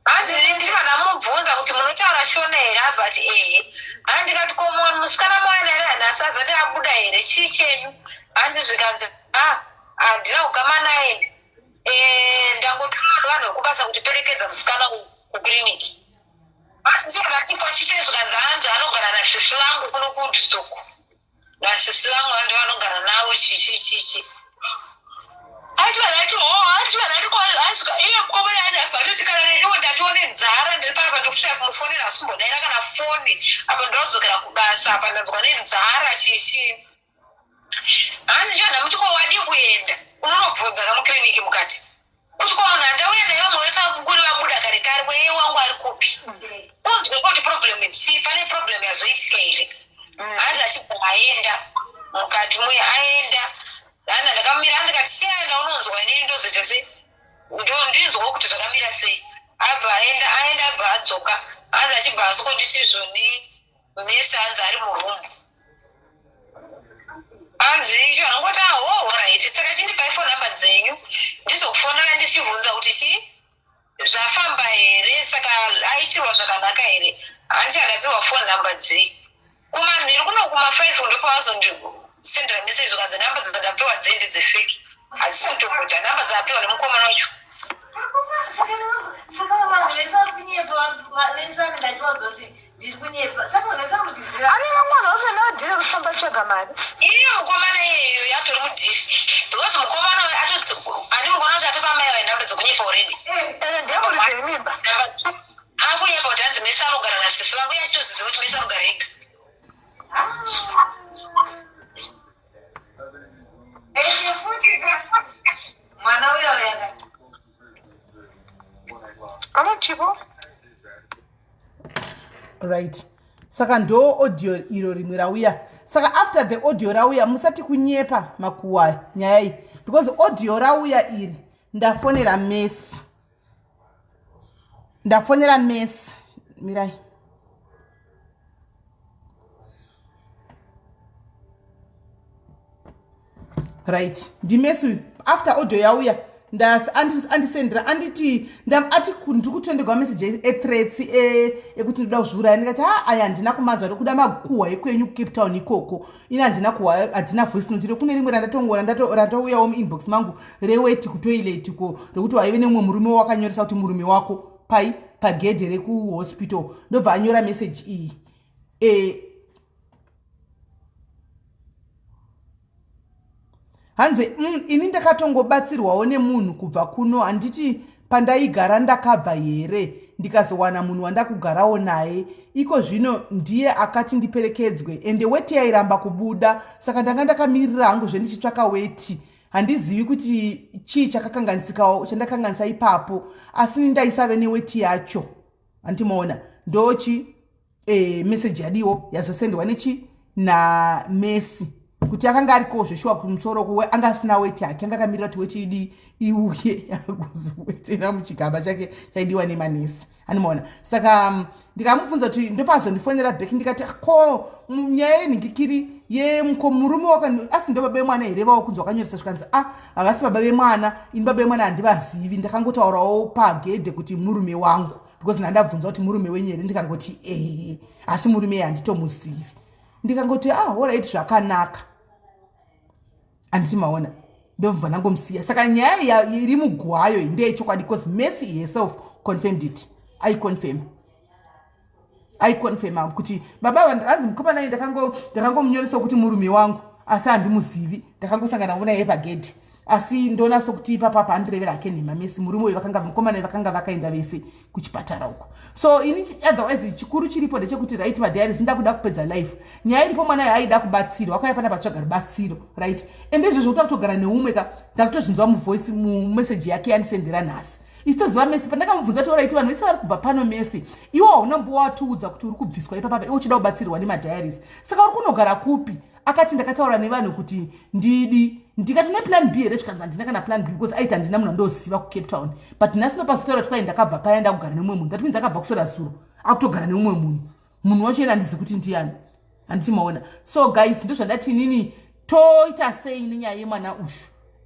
Hanzi ndichibva ndamubvunza kuti, "Munotaura Shona here?" Abva ati, "Ehe." Hanzi ndikati, "Ko musikana mowana here hanhasi azati abuda here? Chii chenyu?" Hanzi zvikanzi, "A handina kugama naye, ndangotuma vanhu vekubasa kuti perekedza musikana kukiriniki." Hanzi ndati, "Ko chiche?" Zvikanzi, hanzi anogara nasisi vangu kuno kuWoodstock, nasisi vangu vanhu vanogara navo, chichi chichi. Achiva ndati, "Ho." Achiva ndati, iye mukomana abva atoti, "Kana neniwo ndatione nzara, ndiri panapa, ndikushaya kumufonera, asi kumbodaira kana foni apa, ndinodzokera kubasa apa, ndanzwa nenzara, chichi." Hanzi chiva ndamuti, "Ko wadii kuenda unonobvunza kamukiriniki mukati?" Kuti ko munhu andauya naye vamwe vese vakuri vabuda kare kare kweye wangu ari kupi? Unzwe kuti problem chii, pane problem yazoitika here? Hanzi achibva aenda mukati muye aenda hana ndakamira andikati chienda unonzwa inini ndozoita sei ndinzwa kuti zvakamira sei. Abva aenda aenda abva adzoka hanzi achibva asokonditi zvoni mese hanzi ari muroom hanzi icho anongoti aho right saka chindipai phone number dzenyu ndizokufonera ndichibvunza kuti chii zvafamba here saka aitirwa zvakanaka here hanti andapiwa phone number dzei kumanheru kuno kuma5 ndopavazondisendera message zvikanzi number dzandapiwa dzei ndedzefake hadzisi kutomboita number dzaapiwa nemukomana wacho. Saka vanhu vese vari kunyepa, vese vanenge achivaudza kuti ndiri kunyepa, saka vanhu vese vari kutiziva. Ane vamwe vanhu vari kuenda vadhiri kufamba tsvaga mari. Iye mukomana iyeyo atori mudhiri because mukomana uyu andi mukomana kuti atopa mai vayo nhamba dzekunyepa already. Ende ndiye muridzi wemimba. Number 2 akunyepa kuti hanzi mese anogara nasisi vangu, iye achitoziziva kuti mese anogara ega. Ende futi mwana uya uya Alo Chipo. Right, saka ndo audio iro rimwe rauya. Saka after the audio rauya, musati kunyepa makuwa nyaya iyi, because audio rauya iri ndafonera Messi, ndafonera Messi. Mirai. Right, ndimesi uyu. After audio yauya andisendera anditi ati ndiri kutendegwa message ethreats ekuti ndoda kuzviuraya. Ndikati ha, aya handina kumanzwa, ndokuda makuhwa ekwenyu kuCape Town ikoko. Ini handina kuhwa, handina voice note. Kune rimwe randatongoona ratouyawo muinbox mangu reweti kutoilet ko rekuti waive nemumwe murume wakanyoresa kuti murume wako pai pagedhe rekuhospital, ndobva anyora message iyi. Hanzi ini ndakatongobatsirwawo nemunhu kubva kuno, handiti pandaigara ndakabva here, ndikazowana munhu wandakugarawo naye iko zvino, ndiye akati ndiperekedzwe, ende weti yairamba kubuda, saka ndanga ndakamirira hangu zvendichitsvaka weti. Handizivi kuti chii chakakanganisikawo chandakanganisa ipapo, asi ndaisave neweti yacho. Handimoona ndochi message yadiwo yazosendwa nechi naMessi kuti akanga ariko zveshuwa kumusoro kuwe anga asina weti hake, anga akamirira kuti weti idi iuye akuzowetera muchigaba chake chaidiwa nemanesi. Anomaona. Saka ndikamubvunza kuti ndopazondifonera back, ndikati ko nyaya yenhingikiri yemuko murume waka asi ndo baba vemwana here vawakunzi wakanyoresa? Zvikanzi a havasi baba vemwana, ini baba vemwana handivazivi, ndakangotaurawo pagedhe kuti murume wangu, because ndandabvunza kuti murume wenyu here, ndikangoti ehe, asi murume iye handitomuzivi. Ndikangoti ah, alright, zvakanaka, handiti maona, ndobva ndangomusiya. Saka nyaya iri mugwayo ndeyechokwadi because Messi herself confirmed it, aiconfirm aiconfirma kuti baba hanzi mukomana iyi ndakangomunyoresa kuti murume wangu, asi handimuzivi, ndakangosangana naye pagedhi, asi ndoona sokuti ipapa paandirevera hake nhema Messi. Murume uyu vakanga mukomana vakanga vakaenda vese kuchipatara uko. So ini otherwise chikuru chiripo ndechekuti, right, madiaries ndakuda kupedza life. Nyaya iripo, mwana uyu aida kubatsirwa, akauya pana patsvaga rubatsiro, right? Ende izvozvo kuti akutogara neumwe ka, ndakutozvinzwa muvoice mumessage yake yandisendera nhasi. Isi toziva Messi, pandakamubvunza kuti alright, vanhu vese vari kubva pano, Messi, iwo hauna mbowatiudza kuti uri kubviswa ipapapa, iwe uchida kubatsirwa nemadiaries, saka uri kunogara kupi? Akati ndakataura nevanhu kuti ndidi. Ndikati une plan B here? Zvikanzi handina kana plan B, because aiti handina munhu andoziva kuCape Town. But nhasi nopazotaura kuti kwai ndakabva paya ndakugara nemumwe munhu, that means akabva kusora zuro akutogara nemumwe munhu. Munhu wacho ena handizi kuti ndiani, handiti maona. So guys, ndozvandati inini, toita sei nenyaya yemwana uyu?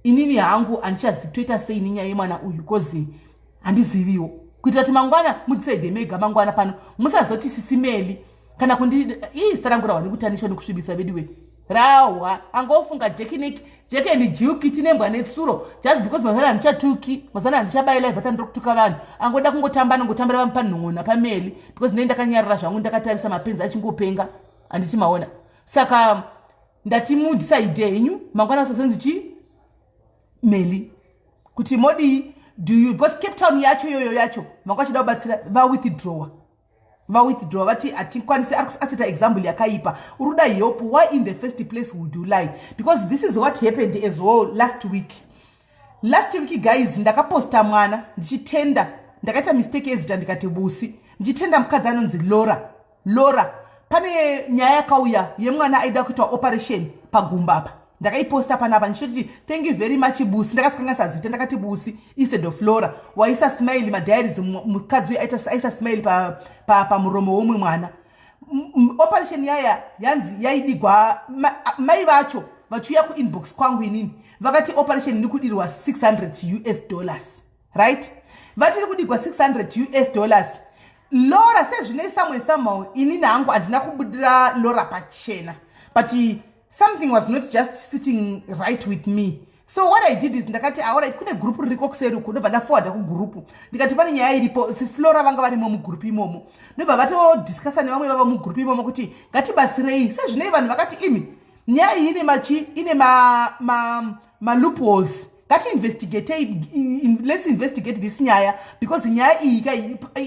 Inini hangu handichazivi toita sei nenyaya yemwana uyu, cause handiziviwo, kuitira kuti mangwana mudecide mega. Mangwana pano musazoti sisimeli kana kundi ii zita rangu rahwa nekutanishwa nekusvibisa veduwe rahwa angofunga jekinik jekeni juki tinembwa netsuro just because mazana handichatuki, mazana handichabai live ata ndiri kutuka vanhu. Angoda kungotamba anongotambira vanhu panhon'ona pameli, because ndinenge ndakanyarara zvangu ndakatarisa mapenzi achingopenga, handiti maona. Saka ndati mudecide henyu mangwana sasonzi chi meli kuti modii. Do you, because Cape Town yacho iyoyo yacho manga vachida kubatsira, vawithdrawa vawithdraw vati hatikwanisi. Aseta example yakaipa. Uri kuda help, why in the first place would you lie? Because this is what happened as well last week. Last week, guys, ndakaposta mwana ndichitenda. Ndakaita mistake yezita, ndikati Busi, ndichitenda mukadzi anonzi Lora. Lora, pane nyaya yakauya yemwana aida kuitwa operation pagumba apa. Ndakaiposta panapa ndichitoti, "Thank you very much, Busi." Ndakasikanganisa zita, ndakati Busi instead of Lora. Waisa smile madiaries, mukadzi uyu aisa smile pamuromo womwe mwana. Operation yaya yanzi yaidigwa, mai vacho vachiuya kuinbox kwangu inini, vakati operation iri kudirwa US$600, right? Vatiri kudigwa US$600. Lora sezvine samwe somehow, inini hangu handina kubudira Lora pachena, but something was not just sitting right with me. So what I did is ndakati, "Alright, kune gurupu ririko kuseri uku." Ndobva ndaforwarda kugurupu, ndikati pane nyaya iripo. Sisi Lora vanga varimo mugurupu imomo. Ndobva vatodiscussa nevamwe vava mugurupu imomo kuti ngatibatsirei. Sezvinei vanhu vakati, "Imi, nyaya iyi ine machi ine maloopholes, ma ngatiinvestigatei, let's investigate this nyaya because nyaya iyi ka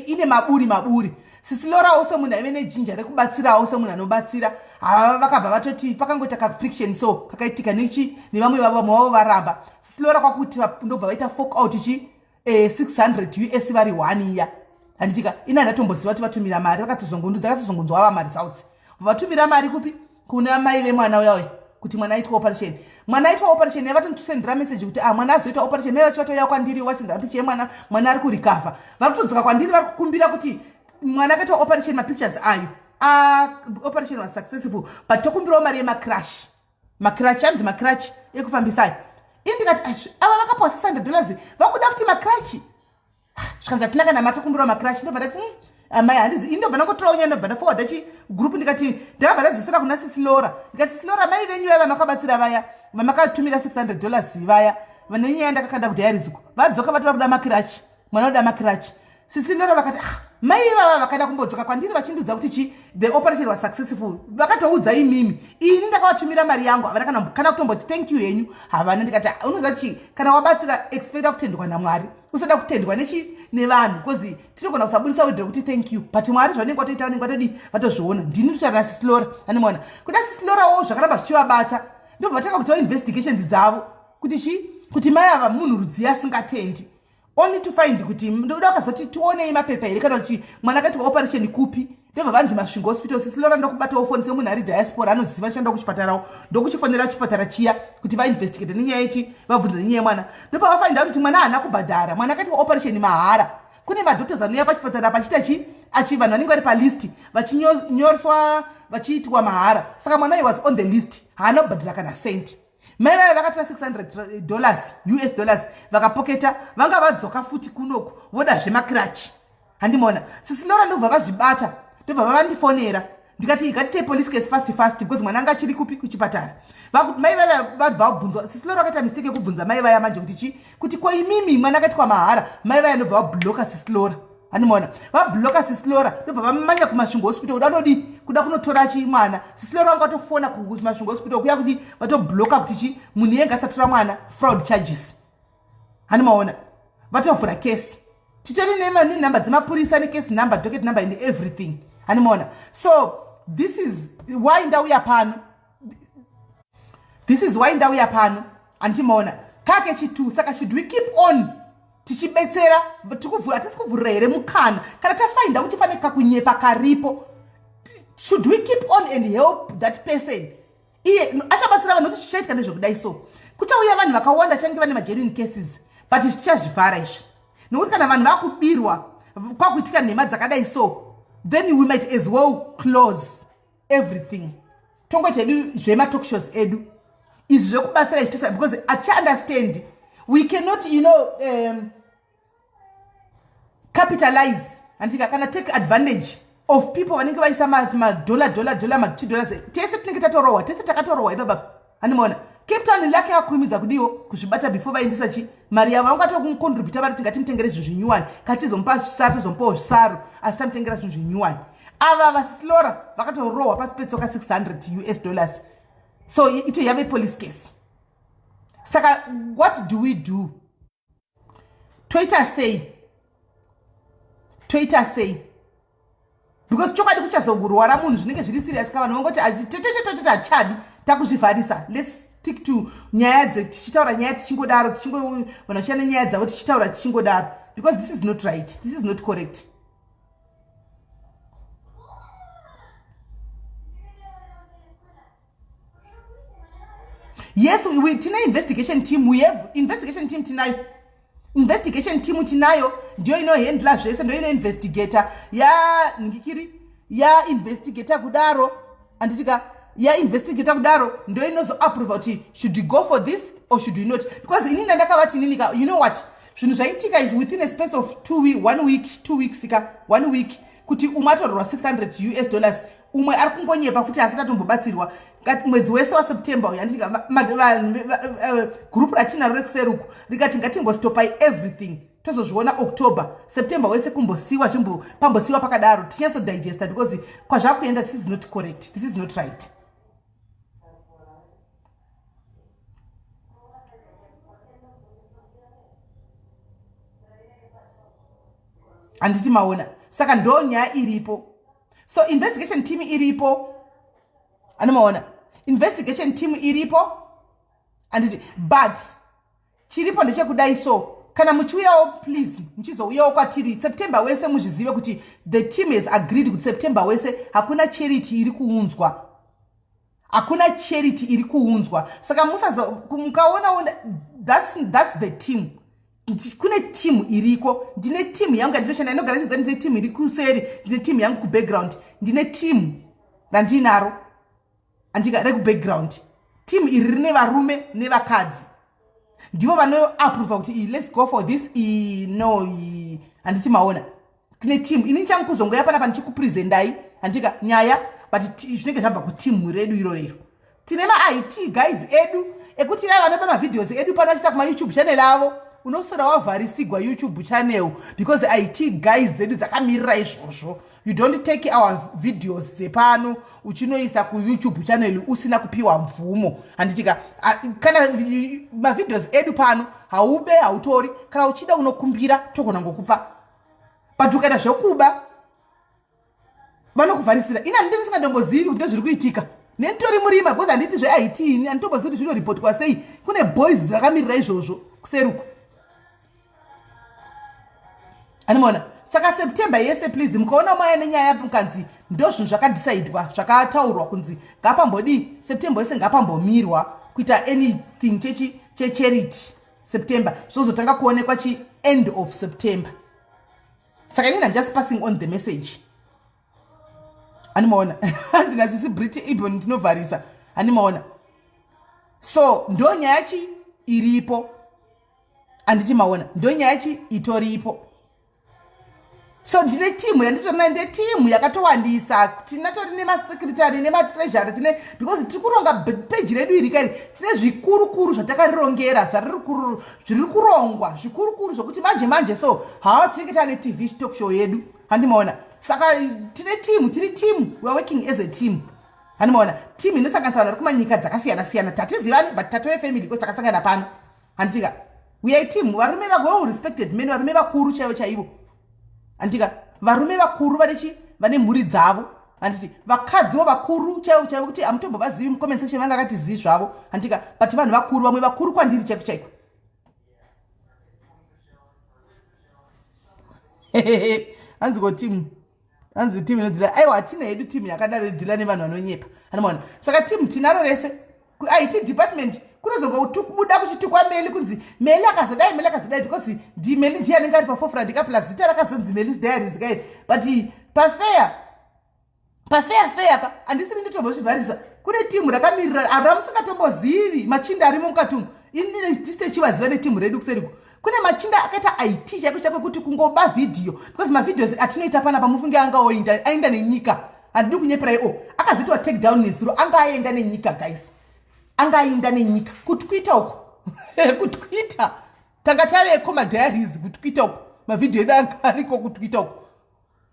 ine maburi maburi." Sisi Lorawo semunhu aive nejinja rekubatsirawo, semunhu anobatsira, hava vakabva vatoti pakangoita kafriction, so kakaitika nechi nevamwe vavo, vamwe vavo varamba. Sisi Lora kwakuti ndobva vaita fork out chi 600 US vari one iya, handitika? Ina handatomboziva kuti vatumira mari. Vakatozongondudza, akatozongonzwa ava maresults, vatumira mari kupi? Kuna mai vemwana uyauya kuti mwana aitwa operation. Mwana aitwa operation, yavatonditusendera message kuti, "Ah, mwana azoita operation." Mai vacho vatouya kwandiri, wasendera picha yemwana. Mwana ari kurecover. Vari kutodzoka kwandiri, vari kukumbira kuti mwana akaitwa operation, mapictures ayo. Operation was successful, but tokumbirawo mari yemacrutch. Macrutch anzi macrutch ekufambisayo. Ini ndikati, "Ava vakapiwa $600, vakuda futi macrutch." Zvikanzi, "Hatina kana mari, tokumbirawo macrutch." Ndobva ndati, "Amai, handizi." Ini ndobva ndangotorawo nyaya, ndobva ndaforwarda chigroup. Ndikati, ndakabva ndadzosera kuna sisi Lora, ndikati, "Sisi Lora, mai venyu vaya vamakabatsira, vaya vamakatumira $600 vaya, vane nyaya ndakakanda kudiaries uko, vadzoka, vati vari kuda macrutch, mwana uda macrutch." Sisi Lora vakati, "Ah, mai ivava vakada kumbodzoka kwandiri vachindudza kuti chi the operation was successful. Vakatoudza imimi, ini ndakavatumira mari yangu, havana kana kutomboti thank you henyu, havana." Ndikati, "Ah, unoziva chi kana wabatsira, expecta kutendwa naMwari, usada kutendwa nechi nevanhu, because tinogona kusabudisa word rekuti thank you, but Mwari zvanenge vatoita, vanenge vatodi vatozviona." Ndini totaura nasisi Lora, animona kuda sisi Lorawo zvakaramba zvichivabata. Ndobva vatanga kuitawo investigations dzavo kuti chi kuti mai ava munhu rudziya asingatendi, only to find kuti ndoda vakazoti, "Tionei mapepa here kana kuti mwana akaitwa operation kupi?" Ndobva vanzi Masvingo Hospital. Sisi Lora ndokubatawo foni, semunhu ari diaspora anoziva shanda kuchipatarawo, ndokuchifonera chipatara chiya kuti vainvestigate nenyaya yechi vabvunza nenyaya yemwana. Ndopa vafinda kuti mwana haana kubhadhara, mwana akaitwa operation mahara. Kune madoctors anouya pachipatara pachiita chi achi vanhu vanenge vari palist vachinyoreswa, vachiitwa mahara. Saka mwana uyu was on the list, haana kubhadhara kana cent. Mai vaya vakatora $600, US dollars, vakapoketa. Vanga vadzoka futi kunoku, voda zvemacrutch, handimona? Sisi Lora ndobva vazvibata, ndobva vavandifonera. Ndikati, "Ngatitei police case fast fast, because mwana anga achiri kupi? Kuchipatara." Mai vaya vabva vabvunzwa. Sisi Lora vakaita mistake yekubvunza mai vaya manje kuti chi kuti, "Ko imimi mwana akaitwa mahara?" Mai vaya ndobva vabloka sisi Lora, handimaona? Vabloka sisi Lora, ndobva vamanya kuMasvingo Hospital kuda nodi kuda kunotora chi mwana. Sisi Lora vanga vatofona kuMasvingo Hospital kuya kuti vatobloka kuti chi munhu iye ngasatora mwana, fraud charges, handimaona? Vatovhura kesi. Titori nenhamba dzemapurisa, necase number, docket number and everything, handimaona? So this is why ndauya pano, this is why ndauya pano, handimaona? Kake chi2. Saka should we keep on tichibetsera? Hatisi kuvhurira here mukana kana tafinda kuti pane kakunyepa karipo? Should we keep on and help that person? Iye achabatsira vanhu kuti chichaitika ndezvekudai. So kuchauya vanhu vakawanda change vane magenuine cases, but tichazvivhara izvi, nokuti kana vanhu vakubirwa, kwakuitika nhema dzakadai, so then we might as well close everything, tongoita hedu zvematalkshows edu izvi zvekubatsira izvi, because hatichaunderstand. We cannot capitalize, handika, kana take advantage of people vanenge vaisa madollar, dollar, dollar, ma2 dollars. Tese tinenge tatorohwa, tese takatorohwa ipapa, handimaona? Cape Town lake yakurumidza kudiwo kuzvibata before vaendesa chi mari yavo. Vangatokucontributa, vari tingatimutengere zvinhu zvinyuwani, katizomupa zvisaro, tozomupawo zvisaro, asi tamutengera zvinhu zvinyuwani. Ava vasisi Lora vakatorohwa pasi petsoka US$600, so ito yave police case. Saka what do we do? Toita sei? Toita sei? Because chokwadi kuchazongorwara munhu, zvinenge zviri serious ka. Vanhu vangoti tetetetete, hachadi, takuzvivharisa. Let's stick to nyaya dze tichitaura nyaya tichingodaro, tichingo vanhu vachiya nenyaya dzavo tichitaura tichingodaro, because this is not right, this is not correct. Yes, we tine investigation team. We have investigation team. Tinayo investigation team, tinayo, ndiyo inohandla zvese, ndiyo inoinvestigata. Ya ngikiri yainvestigata kudaro, handitika? Yainvestigata kudaro, ndo inozoapprova kuti should you go for this or should you not, because inini ndakavati inini ka, you know what, zvinhu zvaitika izvi within a space of 2 week, 1 week, 2 weeks ka, 1 week, kuti umwe atorerwa 600 US dollars, umwe ari kungonyepa futi asati atombobatsirwa. Mwedzi wese waSeptember uyu, handitika? Group ratinaro rekuseruku rikati ngatimbostopai everything, tozozviona October. September wese kumbosiwa, pambosiwa pakadaro, tinyatsodigesta, because kwazvakuenda, this is not correct, this is not right. Handiti maona? Saka ndo nyaya iripo. So investigation team iripo, anomaona? Investigation team iripo, handiti? But chiripo ndechekudai. So kana muchiuyawo, please, muchizouyawo kwatiri September wese, muzvizive kuti the team has agreed kuti September wese hakuna charity iri kuunzwa, hakuna charity iri kuunzwa. Saka musazo mukaonawo, that's the team. Kune team iriko. Ndine team yangu yandinoshanda, inogara ichiza. Ndine team iri kuseri, ndine team yangu kubackground, ndine team randinaro, andika, rekubackground. Team iri rine varume nevakadzi, ndivo vanoapprova kuti iyi, let's go for this, iyi no, iyi. Handiti maona? Kune team. Ini changu kuzongoya panapa ndichikupresendai, handika, nyaya, but zvinenge zvabva kuteam redu irorero. Tine maIT guys edu ekuti vai vanopa mavideos edu pano vachiita kumaYouTube channel avo. Unosora wavharisigwa YouTube channel because IT guys dzedu dzakamirira izvozvo. You don't take our videos dzepano uchinoisa kuYouTube channel usina kupiwa mvumo, handitika? Kana mavideos edu pano haube, hautori. Kana uchida unokumbira, togona ngokupa, but ukaita zvekuba vanokuvharisira. Ini handiti ndisingatombozivi kuti ndozviri kuitika, nenditori murima, because handiti zveIT ini, handitombozivi kuti zvinoripotwa sei. Kune boys rakamirira izvozvo kuseruku, animona? Saka September yese, please, mukaona maya nenyaya, mukanzi ndo zvinhu zvakadhisaidwa, zvakataurwa kunzi ngapambodii, September yese ngapambomirwa kuita anything chechi checharity. September zvozotanga kuonekwa chi end of September. Saka inini am just passing on the message, animaona? Hanzi nasisi Brit Ibon tinovharisa, animaona? So ndo nyaya chi iripo, handiti maona? Ndo nyaya chi itoripo. So ndine timu yanditori nayo, ndetimu yakatowandisa. Tinatori nemasecretary nematreasury tine, because tiri kuronga peji redu iri kairi. Tine zvikurukuru zvatakarirongera, zviri kurongwa zvikurukuru, zvokuti manje manje so haa tinenge taane TV talk show yedu, handimaona? Saka tine timu, tiri timu, we are working as a team, handimaona? Timu inosanganisa vanhu vari kumanyika dzakasiyana siyana. Tatizivani, but tatove family because takasangana pano, handitika? We are team. Varume, well respected men, varume vakuru chaivo chaivo, handitika? Varume vakuru vanechi vane mhuri dzavo, handiti? Vakadziwo vakuru chaivo chaivo, kuti hamutombovazivi mucomment section, vanga vakati zii zvavo, handitika? But vanhu vakuru, vamwe vakuru kwandiri chaiko chaiko. Hanzi ko timu, hanzi timu inodeala. Aiwa, hatina hedu timu yakadaro ideala nevanhu vanonyepa, anomaona? Saka timu tinaro rese kuIT department. Kunozongobuda kuchitukwa Meli, kunzi Meli akazodai, Meli akazodai, because ndimeli, ndiye anenge ari paforefront ka, plus zita rakazonzi Melis Diaries kai. But pafair, pafair fair ka, handisiri nditombozvivharisa. Kune timu rakamirira ramusingatombozivi, machinda arimo mukati umu. Ini tisitechivaziva netimu redu kuseriko. Kune machinda akaita IT chaiko chaiko, kuti kungoba vhidhiyo, because mavideos atinoita panapa, mufunge anga oinda, aenda nenyika. Handidi kunyeperai o akazoitwa take down nezuro, anga aenda nenyika, guys, anga aenda nenyika kuTwitter uko. KuTwitter tanga taveko madiaries, kuTwitter uko mavhidhiyo edu anga ariko kuTwitter uko,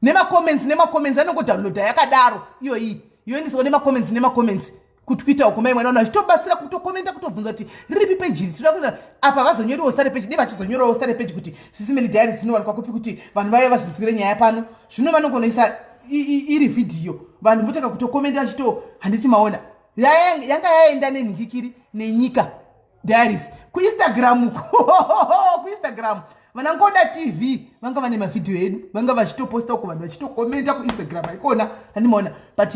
nemacomments, nemacomments anongodownloada yakadaro iyo iyi, yoendeswa nemacomments, nemacomments kuTwitter uko. Mai mwana vanhu vachitobatsira kutokomenta, kutobvunza kuti riripi peji iri, tinoda kuenda apa. Vazonyoriwo zita repeji, dei vachizonyorawo zita repeji kuti Sisi Meli Diaries dzinowanikwa kupi, kuti vanhu vaive vazvinzwire nyaya pano. Zvino vanongonoisa iri vhidhiyo, vanhu votanga kutokomenda vachito, handiti maona? Yanga yaenda nenhingikiri nenyika diaries kuInstagram uko. KuInstagram vanangoda TV vanga vane mavhidhiyo edu, vanga vachitoposta uko, vanhu vachitokomenta kuInstagram aikona, handimaona. But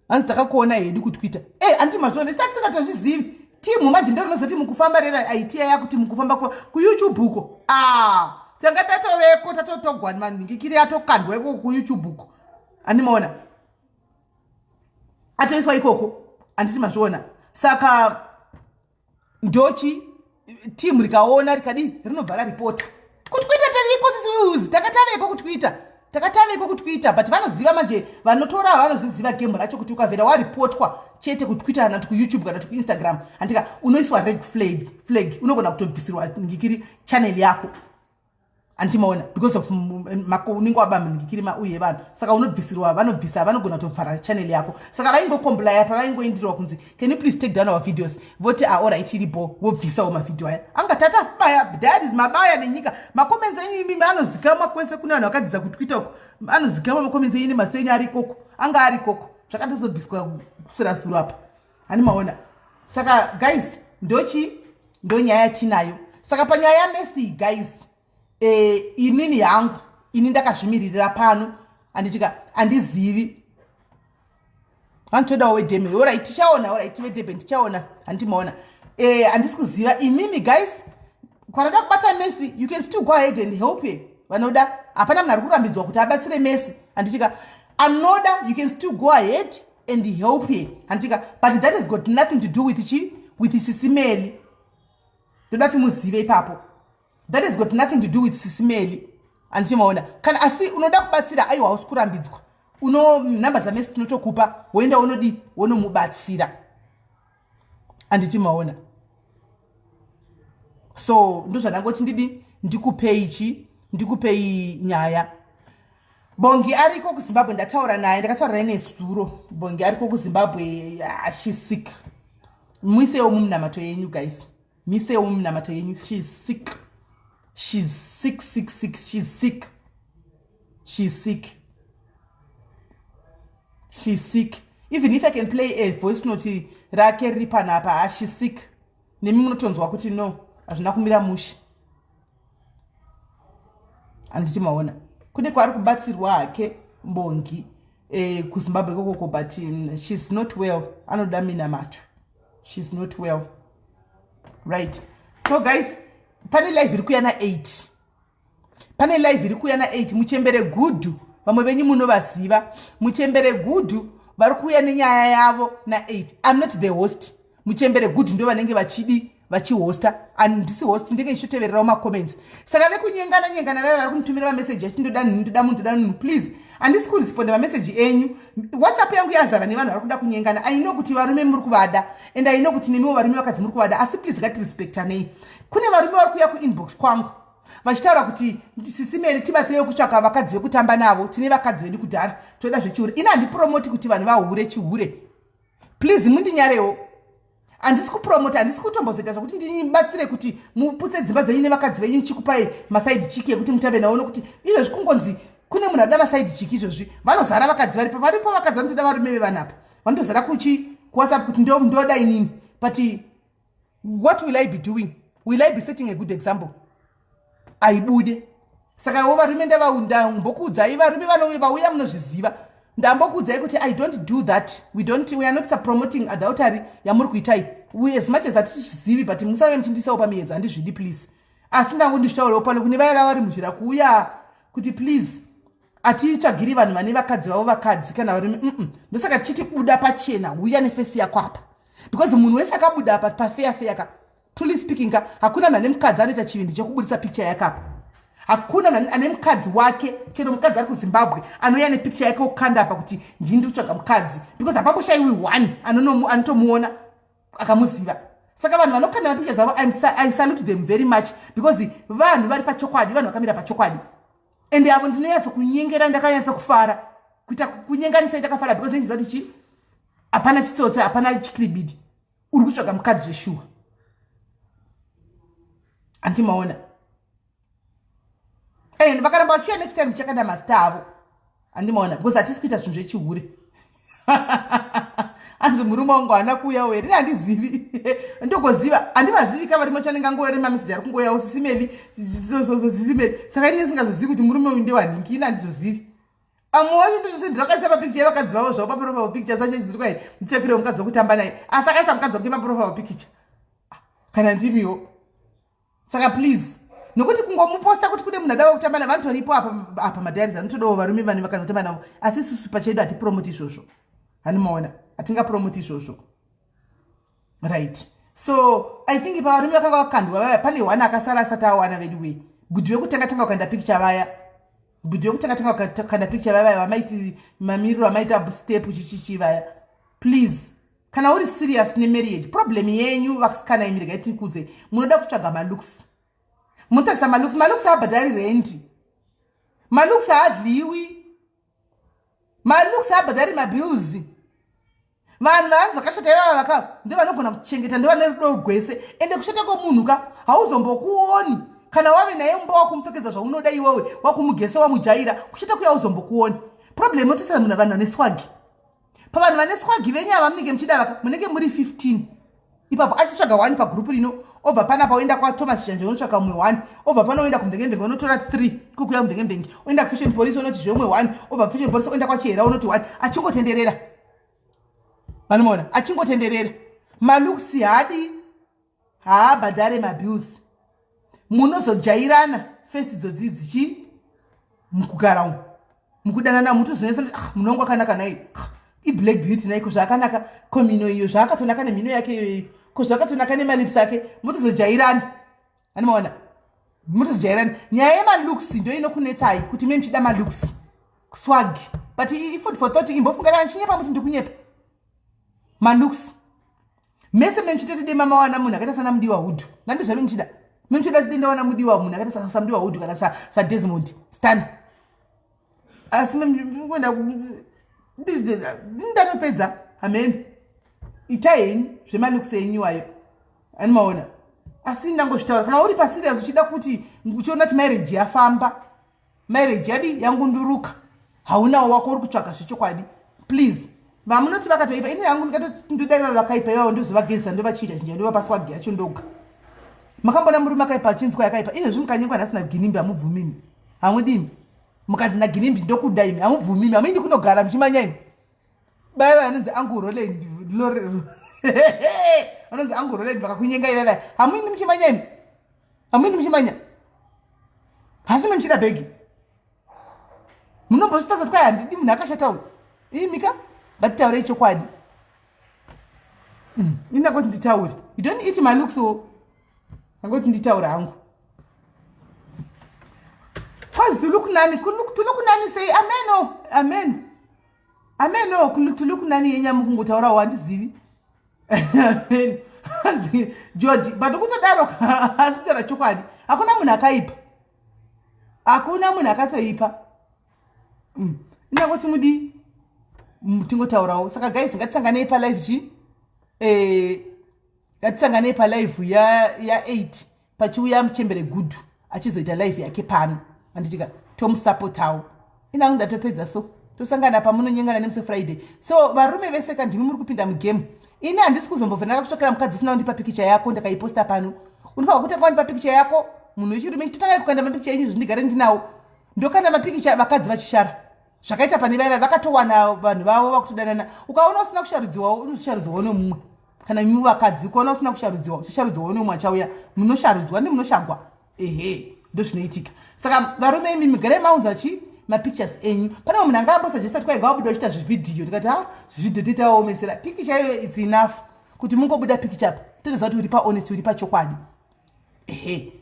hanzi takakuona hedu kuTwitter. E, handiti mazviona, isi tatisingatozizivi. Timu manje ndo rinozoti mukufamba rera aitia yakuti mukufamba kuYouTube uko. A, tanga tatoveko, tatotogwa manhingikiri, atokandwa ikoko kuYouTube uko, handimaona, atoiswa ikoko, handiti mazviona. Saka ndochi timu rikaona rikadi rinobva raripota kuTwitter. Tariko sisiuzi, takataveko kuTwitter, takataveko kuTwitter. But vanoziva manje, vanotora vanozviziva game racho, kuti ukavhera waripotwa chete kuTwitter kana kuti kuYouTube kana kuti kuInstagram, handika, unoiswa red flag, unogona kutobvisirwa ngikiri channel yako, handimaona, because of unenge waba mhingikiri mauye vanhu. Saka unobvisirwa, vanobvisa, vanogona kutovhara channel yako. Saka vaingocomplya, pavaingoindirwa kunzi, "Can you please take down our videos?" voti, "Aoright, iripo." Vobvisawo mavhidhio aya. Anga tatabaya diaries, mabaya nenyika. Macomments enyu imimi anozikamwa kwese kune vanhu vakadzidza kuTwitter uko, anozikamwa macomments enyu nemazita enyu ari ikoko, anga ari ikoko. Zvakatozobviswa kusurasuru apa, handimaona. Saka guys, ndochi ndonyaya yatinayo. Saka panyaya yaMessi, guys, inini hangu, ini ndakazvimiririra pano, handitika, handizivi. Hanitodawo weDurban. Alright, tichaona. Alright, veDurban tichaona, handimaona. Handisi kuziva imimi guys, kwanada kubata Messi, you can still go ahead and help her. Vanoda, hapana munhu ari kurambidzwa kuti abatsire Messi, handitika. Anoda, you can still go ahead and help her, handitika. But that has got nothing to do with chi, with Sisimeli. Ndoda kuti muzive ipapo, that has got nothing to do with Sisimeli, handichimaona. Kana asi unoda kubatsira, aiwa, hausi kurambidzwa. Uno nhamba dzaMesi tinotokupa, woenda unodi wonomubatsira, handiti maona. So ndozvandangoti ndidi ndikupei chi, ndikupei nyaya. Bongi ariko kuZimbabwe, ndataura naye, ndakataura naye nezuro. Bongi ariko kuZimbabwe. She's sick. Muisewo mumunamato yenyu, guys, misewo mumunamato yenyu. She's sick, she's sick, sick, sick. She's sick, she's sick, she's sick. Even if I can play a voice note rake riri panapa, ha, she's sick. Nemi munotonzwa kuti no, hazvina kumira mushe, handiti maona. Kune kwaari kubatsirwa hake Mbongi, kuZimbabwe kokoko, but she's not well, anoda minamato. She's not well. Right, so guys, pane live iri kuya na8, pane live iri kuuya na8. Muchembere Gudhu, vamwe venyu munovaziva, Muchembere Gudhu vari kuuya nenyaya yavo na8. I'm not the host. Muchembere Gudhu ndo vanenge vachidi vachihosta, handisi host, ndenge ndichitotevererawo macomments. Saka vekunyengana nyengana vaiva vari kunitumira mameseji achiti ndoda nini, ndoda munhu, ndoda munhu, please, handisi kuresponda mameseji enyu. WhatsApp yangu yazara nevanhu vari kuda kunyengana. I know kuti varume muri kuvada and I know kuti nemiwo varume, vakadzi muri kuvada, asi please, ngatirespectanei. Kune varume vari kuuya kuinbox kwangu vachitaura kuti, "Sisimeri, tibatsirewo kutsvaka vakadzi vekutamba navo, tine vakadzi vedu kudhara, toda zvechihure." Ini handipromoti kuti vanhu vahure chihure, please, mundinyarewo. Handisi kupromota, handisi kutombozoita zvokuti ndibatsire kuti muputse dzimba dzenyu nevakadzi venyu, ndichikupai maside chick ekuti mutambe navo, nokuti izvozvi kungonzi kune munhu anoda maside chick, izvozvi vanozara vakadzi varipo, varipo vakadzi vanotoda varume vevanapa, vanotozara kuchi kuWhatsApp kuti ndoda inini. But what will I be doing? Will I be setting a good example? Aibude. Saka wo varume, ndambokuudzai, varume vauya munozviziva, ndambokuudzai kuti I don't do that. We don't, we are not promoting adultery yamuri kuitai. We, as much as hatizvizivi, but musave muchindisawo pamiedzo, handizvidi, please. Asi ndangu ndizvitaurewo pano kune vaya vavari muzhira kuuya kuti please, hatitsvagiri vanhu vane vakadzi vavo, vakadzi kana varume. Ndosaka tichiti buda pachena, uya neface yako apa, because munhu wese akabuda apa pafeya feya ka, truly speaking ka, hakuna munhu ane mukadzi anoita chivindi chekubudisa picture yake apa. Hakuna munhu ane mukadzi wake, chero mukadzi ari kuZimbabwe, anouya nepicture yake okanda apa kuti ndini ndiri kutsvaga mukadzi, because hapamboshayiwi one anotomuona akamuziva. Saka vanhu vanokanda mapicture dzavo, I salute them very much, because vanhu vari pachokwadi, vanhu vakamira pachokwadi. Ende avo ndinonyatso kunyengera, ndakanyatsa kufara kuita kunyenganisai, ndakafara because ndichiziva kuti chi hapana chitsotsi, hapana chikiribidi, uri kutsvaga mukadzi zveshuwa, handimaona. And vakaramba vachiuya next time, ndichakanda mazita avo, handimaona, because hatisi kuita zvinhu zvechihure. Hanzi murume wangu haana kuuyawo here? Ini handizivi, ndogoziva handivazivi ka varimo. Chanenge angouya nemameseji ari kungoyawo, "Sisimeli, sisimeli." Saka ini ndisingazozivi kuti murume uyu ndewanhingi, ini handizozivi. Amwe wacho ndozvisendera, akaisa mapicture evakadzi vavo zvavo paprofile picture. Sache nditsvakire mukadzi wekutamba naye, asi akaisa mukadzi wake paprofile picture. Kana ndimiwo. Saka please, nokuti kungomuposta kuti kune munhu adawa kutamba naye, vanotoripo apa madiaries, anotodawo varume vane vakadzi kutamba navo. Asi isusu pachedu hatipromoti izvozvo, hanimaona? Hatingapromoti izvozvo, right? So I think pavarume vakanga vakandwa vaya, pane one akasara asati awana vedu wei, bhudhi vekutanga tanga kuenda picture vaya, bhudhi vekutanga tanga kukanda picture vaya, vamaiti mamiriro amaita step chichichi vaya. Please, kana uri serious nemarriage, problem yenyu vasikana imi, regai tikudze, munoda kutsvaga malooks, munotarisa malooks. Malooks haabhadhari rendi, malooks haadliwi, malooks haabhadhari mabills. Vanhu vanzi vakashata ivava vaka ndo vanogona kuchengeta, ndo vane rudo rwese. Ende kushata kwomunhu ka hauzombokuoni kana wave naye mumba, wakumupfekedza zvaunoda iwewe, wakumugesa, wamujaira, kushata kuya hauzombokuoni. Problem otisa munhu, vanhu vane swag. Pavanhu vane swag venyu ava munenge muchida vaka, munenge muri 15 ipapo, achitsvaga 1 pagurupu rino, obva panapa oenda kwaThomas Janje, unotsvaka mumwe 1, obva pano oenda kumvenge-mvenge, unotora 3 ikokuya kumvenge-mvenge, oenda kufashion police, unoti zveumwe 1, obva fashion police oenda kwachihera, unoti 1, achingotenderera. Vanomaona achingotenderera. Malooks haadi, haabhadhare mabills. Munozojairana face idzodzi dzichi mukugara umu, mukudanana, mutozonetsa kuti, "Ah, munhu wangu akanaka nai. Ah, iblack beauty naiko, zvaakanaka komino iyo, zvaakatonaka nemhino yake iyoyo, ko zvakatonaka nemalips ake." Mutozojairana, animaona? Mutozojairana. Nyaya yemalooks ndo inokunetsai kuti mune muchida malooks, swag. But ifood for thought, imbofunga kana chinyepa, muti ndikunyepa. Malooks mese mune muchitoti dema mawana munhu akaita sana Mudiwa Hood, nandi zvame muchida, mune muchida kuti dendawana Mudiwa, munhu akaita saMudiwa Hood kana saDesmond Stan. Asi kuenda ndanopedza hameni, itai henyu zvemalooks enyu iwayo, animaona? Asi ndangozvitaura, kana uri paserious, uchida kuti uchiona kuti marriage yafamba, marriage yadi yangunduruka, haunawo wako uri kutsvaga zvechokwadi, please, vamunoti vakatoipa, ini hangu ndingatoti iva vakaipa ivavo, ndozovagezisa, ndovachinja chinja, ndovapa swag yacho ndoga. Makambona murume akaipa achinzwa yakaipa? Izvezvi mukanyengwa nhasi naGinimbi, hamubvumimi, hamudimi. Mukanzi naGinimbi, "Ndokuda," imi hamubvumimi, hamuindi kunogara muchimanya imi. Baya vanonzi Uncle Roland, vanonzi Uncle Roland, vakakunyenga ivava, hamuindi muchimanya imi, hamuindi muchimanya. Hasi memuchida bhegi, munombozvitadza kuti kwai, "Handidi munhu akashata uyu." Imika, ngatitaurei chokwadi. Ini ndangoti nditaure. You don't eat malooks o, angoti nditaure hangu. Kwazi tulukunani, tulukunani sei? Ameno, amen, ameno. Tulukunani yenyama kungotaurawo, handizivi. Amen. Hanzi George, but kutodaro, asi kutaura chokwadi, hakuna munhu akaipa, hakuna munhu akatoipa. Inangoti mudi tingotaurawo. Saka guys, ngatisanganei palive chi ngatisanganei palive ya 8, pachiuya muchembere Gudhu achizoita live yake pano, handitika? Tomusapotawo. Inangu ndatopedza, so tosangana pamunonyengana nemusi Friday. So varume vese ka, ndimi muri kupinda mugame. Ini handisi kuzombobva ndakakutsvakira mukadzi usina kundipa pikicha yako ndakaiposta pano. Unofanira kutanga wandipa pikicha yako, munhu wechirume. Chitotangai kukanda mapikicha enyu, zvindigare ndinawo, ndokanda mapikicha vakadzi vachishara zvakaita pane vaiva vakatowana vanhu vavo vakutodanana. Ukaona usina kusharudziwawo, unosharudziwawo nemumwe. Kana imi vakadzi, ukaona usina kusharudziwa, uchasharudziwawo nemumwe achauya. Munosharudzwa nemunoshagwa, ehe, ndozvinoitika. Saka varume imi, migarai maunza chi mapictures enyu. Pane munhu anga ambosuggesta kuti kwaiga wabuda uchiita zvivhidhiyo, ndikati, "Ha, zvivhidhiyo toitaomesera pikicha iyoyo, it's enough." Kuti mungobuda pikicha pa, totoziva kuti uri pahonest, uri pachokwadi, ehe.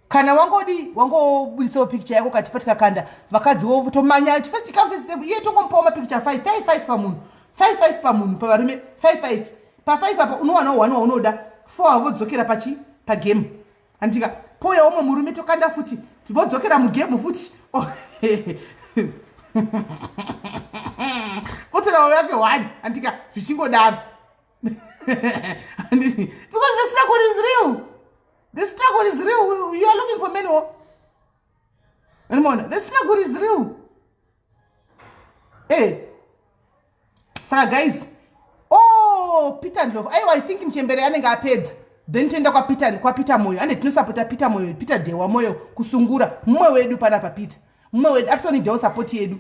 Kana wangodi wangobudisawo pikicha yako kati patikakanda, vakadzi votomanya, first come first serve. Iye tongomupawo mapikicha 5 5 5 pamunhu, 5 5 pamunhu, pavarume 5 5. Pa5 apa unowanawo 1 waunoda, 4 vodzokera pachi pagame, handika? Pouya umwe murume, tokanda futi, vodzokera mugame futi, otorawo yake 1, handika? Zvichingodaro, because the struggle is real, the struggle is real. You are looking for many wo, animona? The struggle is real. Saka guys, all Peter Ndlovu. Aiwa, I think muchembere anenge apedza, then toenda kwaPeter, kwaPeter Moyo. Ande tinosapota Peter Moyo, Peter Dewa Moyo kusungura, mumwe wedu panapa. Peter mumwe wedu, atonidawo support yedu.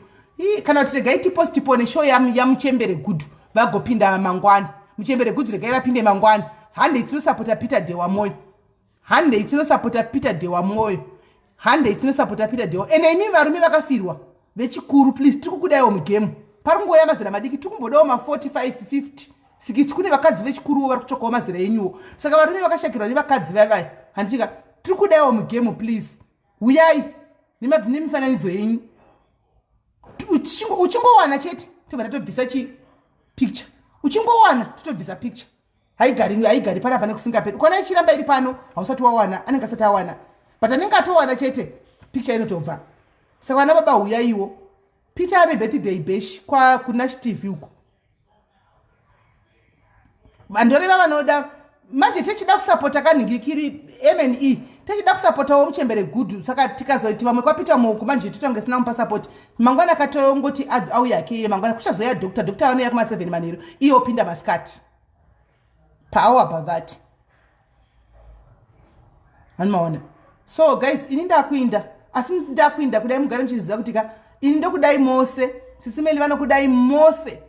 Kana kuti regai tipostpone show yamuchembere Gudhu, vagopinda mangwana. Muchembere Gudhu, regai vapinde mangwana. Handei, tinosapota Peter Dewa Moyo. Handei, tinosapota Peter Dewa Moyo. Handei, tinosapota Peter Dewa. Ende imi varume vakafirwa vechikuru, please, tiri kukudaiwo mugame. Pari kungouya mazera madiki, tiri kumbodawo ma45, 50, 60. Kune vakadzi vechikuruwo vari kutsvakawo mazera enyuwo. Saka varume vakashakirwa nevakadzi vavaya, handitika, tiri kudaiwo mugame. Please, uyai nemifananidzo yenyu. Uchingowana chete, tobva tatobvisa chi picture. Uchingowana, totobvisa picture. Haigari, haigari panapa nekusingaperi. Ukaona ichiramba iri pano, hausati wawana, anenge asati awana, but anenge atowana chete, picture inotobva. Saka vana baba, huyaiwo. Peter ane birthday bash kwakuNash TV uko. Vandoreva vanoda manje, tichida kusapota kanhingikiri mne, tichida kusapotawo muchembere Gudhu. Saka tikazoti vamwe kwaPeter Mouku manje, totange sina mupa support. Mangwana akatongoti auya ke mangwana, kuchazoya doctor. Doctor vanoya kuma7 manheru, iye opinda masikati. How about that? Hanimaona. So guys, ini ndakuinda, asi ndakuinda kudai mugare muchiziva kuti ka ini ndokudai mose. Sisimeli vanokudai mose,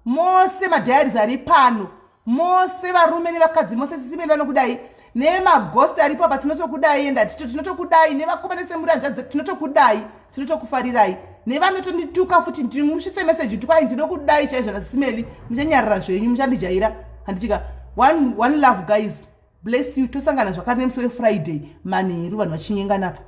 mose madiaries ari pano, mose varume nevakadzi mose. Sisimeli vanokudai, nemagosti aripo apa, tinotokudai. Enda tito tinotokudai, nevakomana semuranzvadzi tinotokudai, tinotokufarirai. Nevanotondituka futi, ndimusvitse meseji kuti kwai ndinokudai chaizvo. Nasisimeli muchanyarara zvenyu, muchandijaira, handitika? One, one love, guys. Bless you. Tosangana zvakare nemusi weFriday manheru, vanhu vachinyenganapa.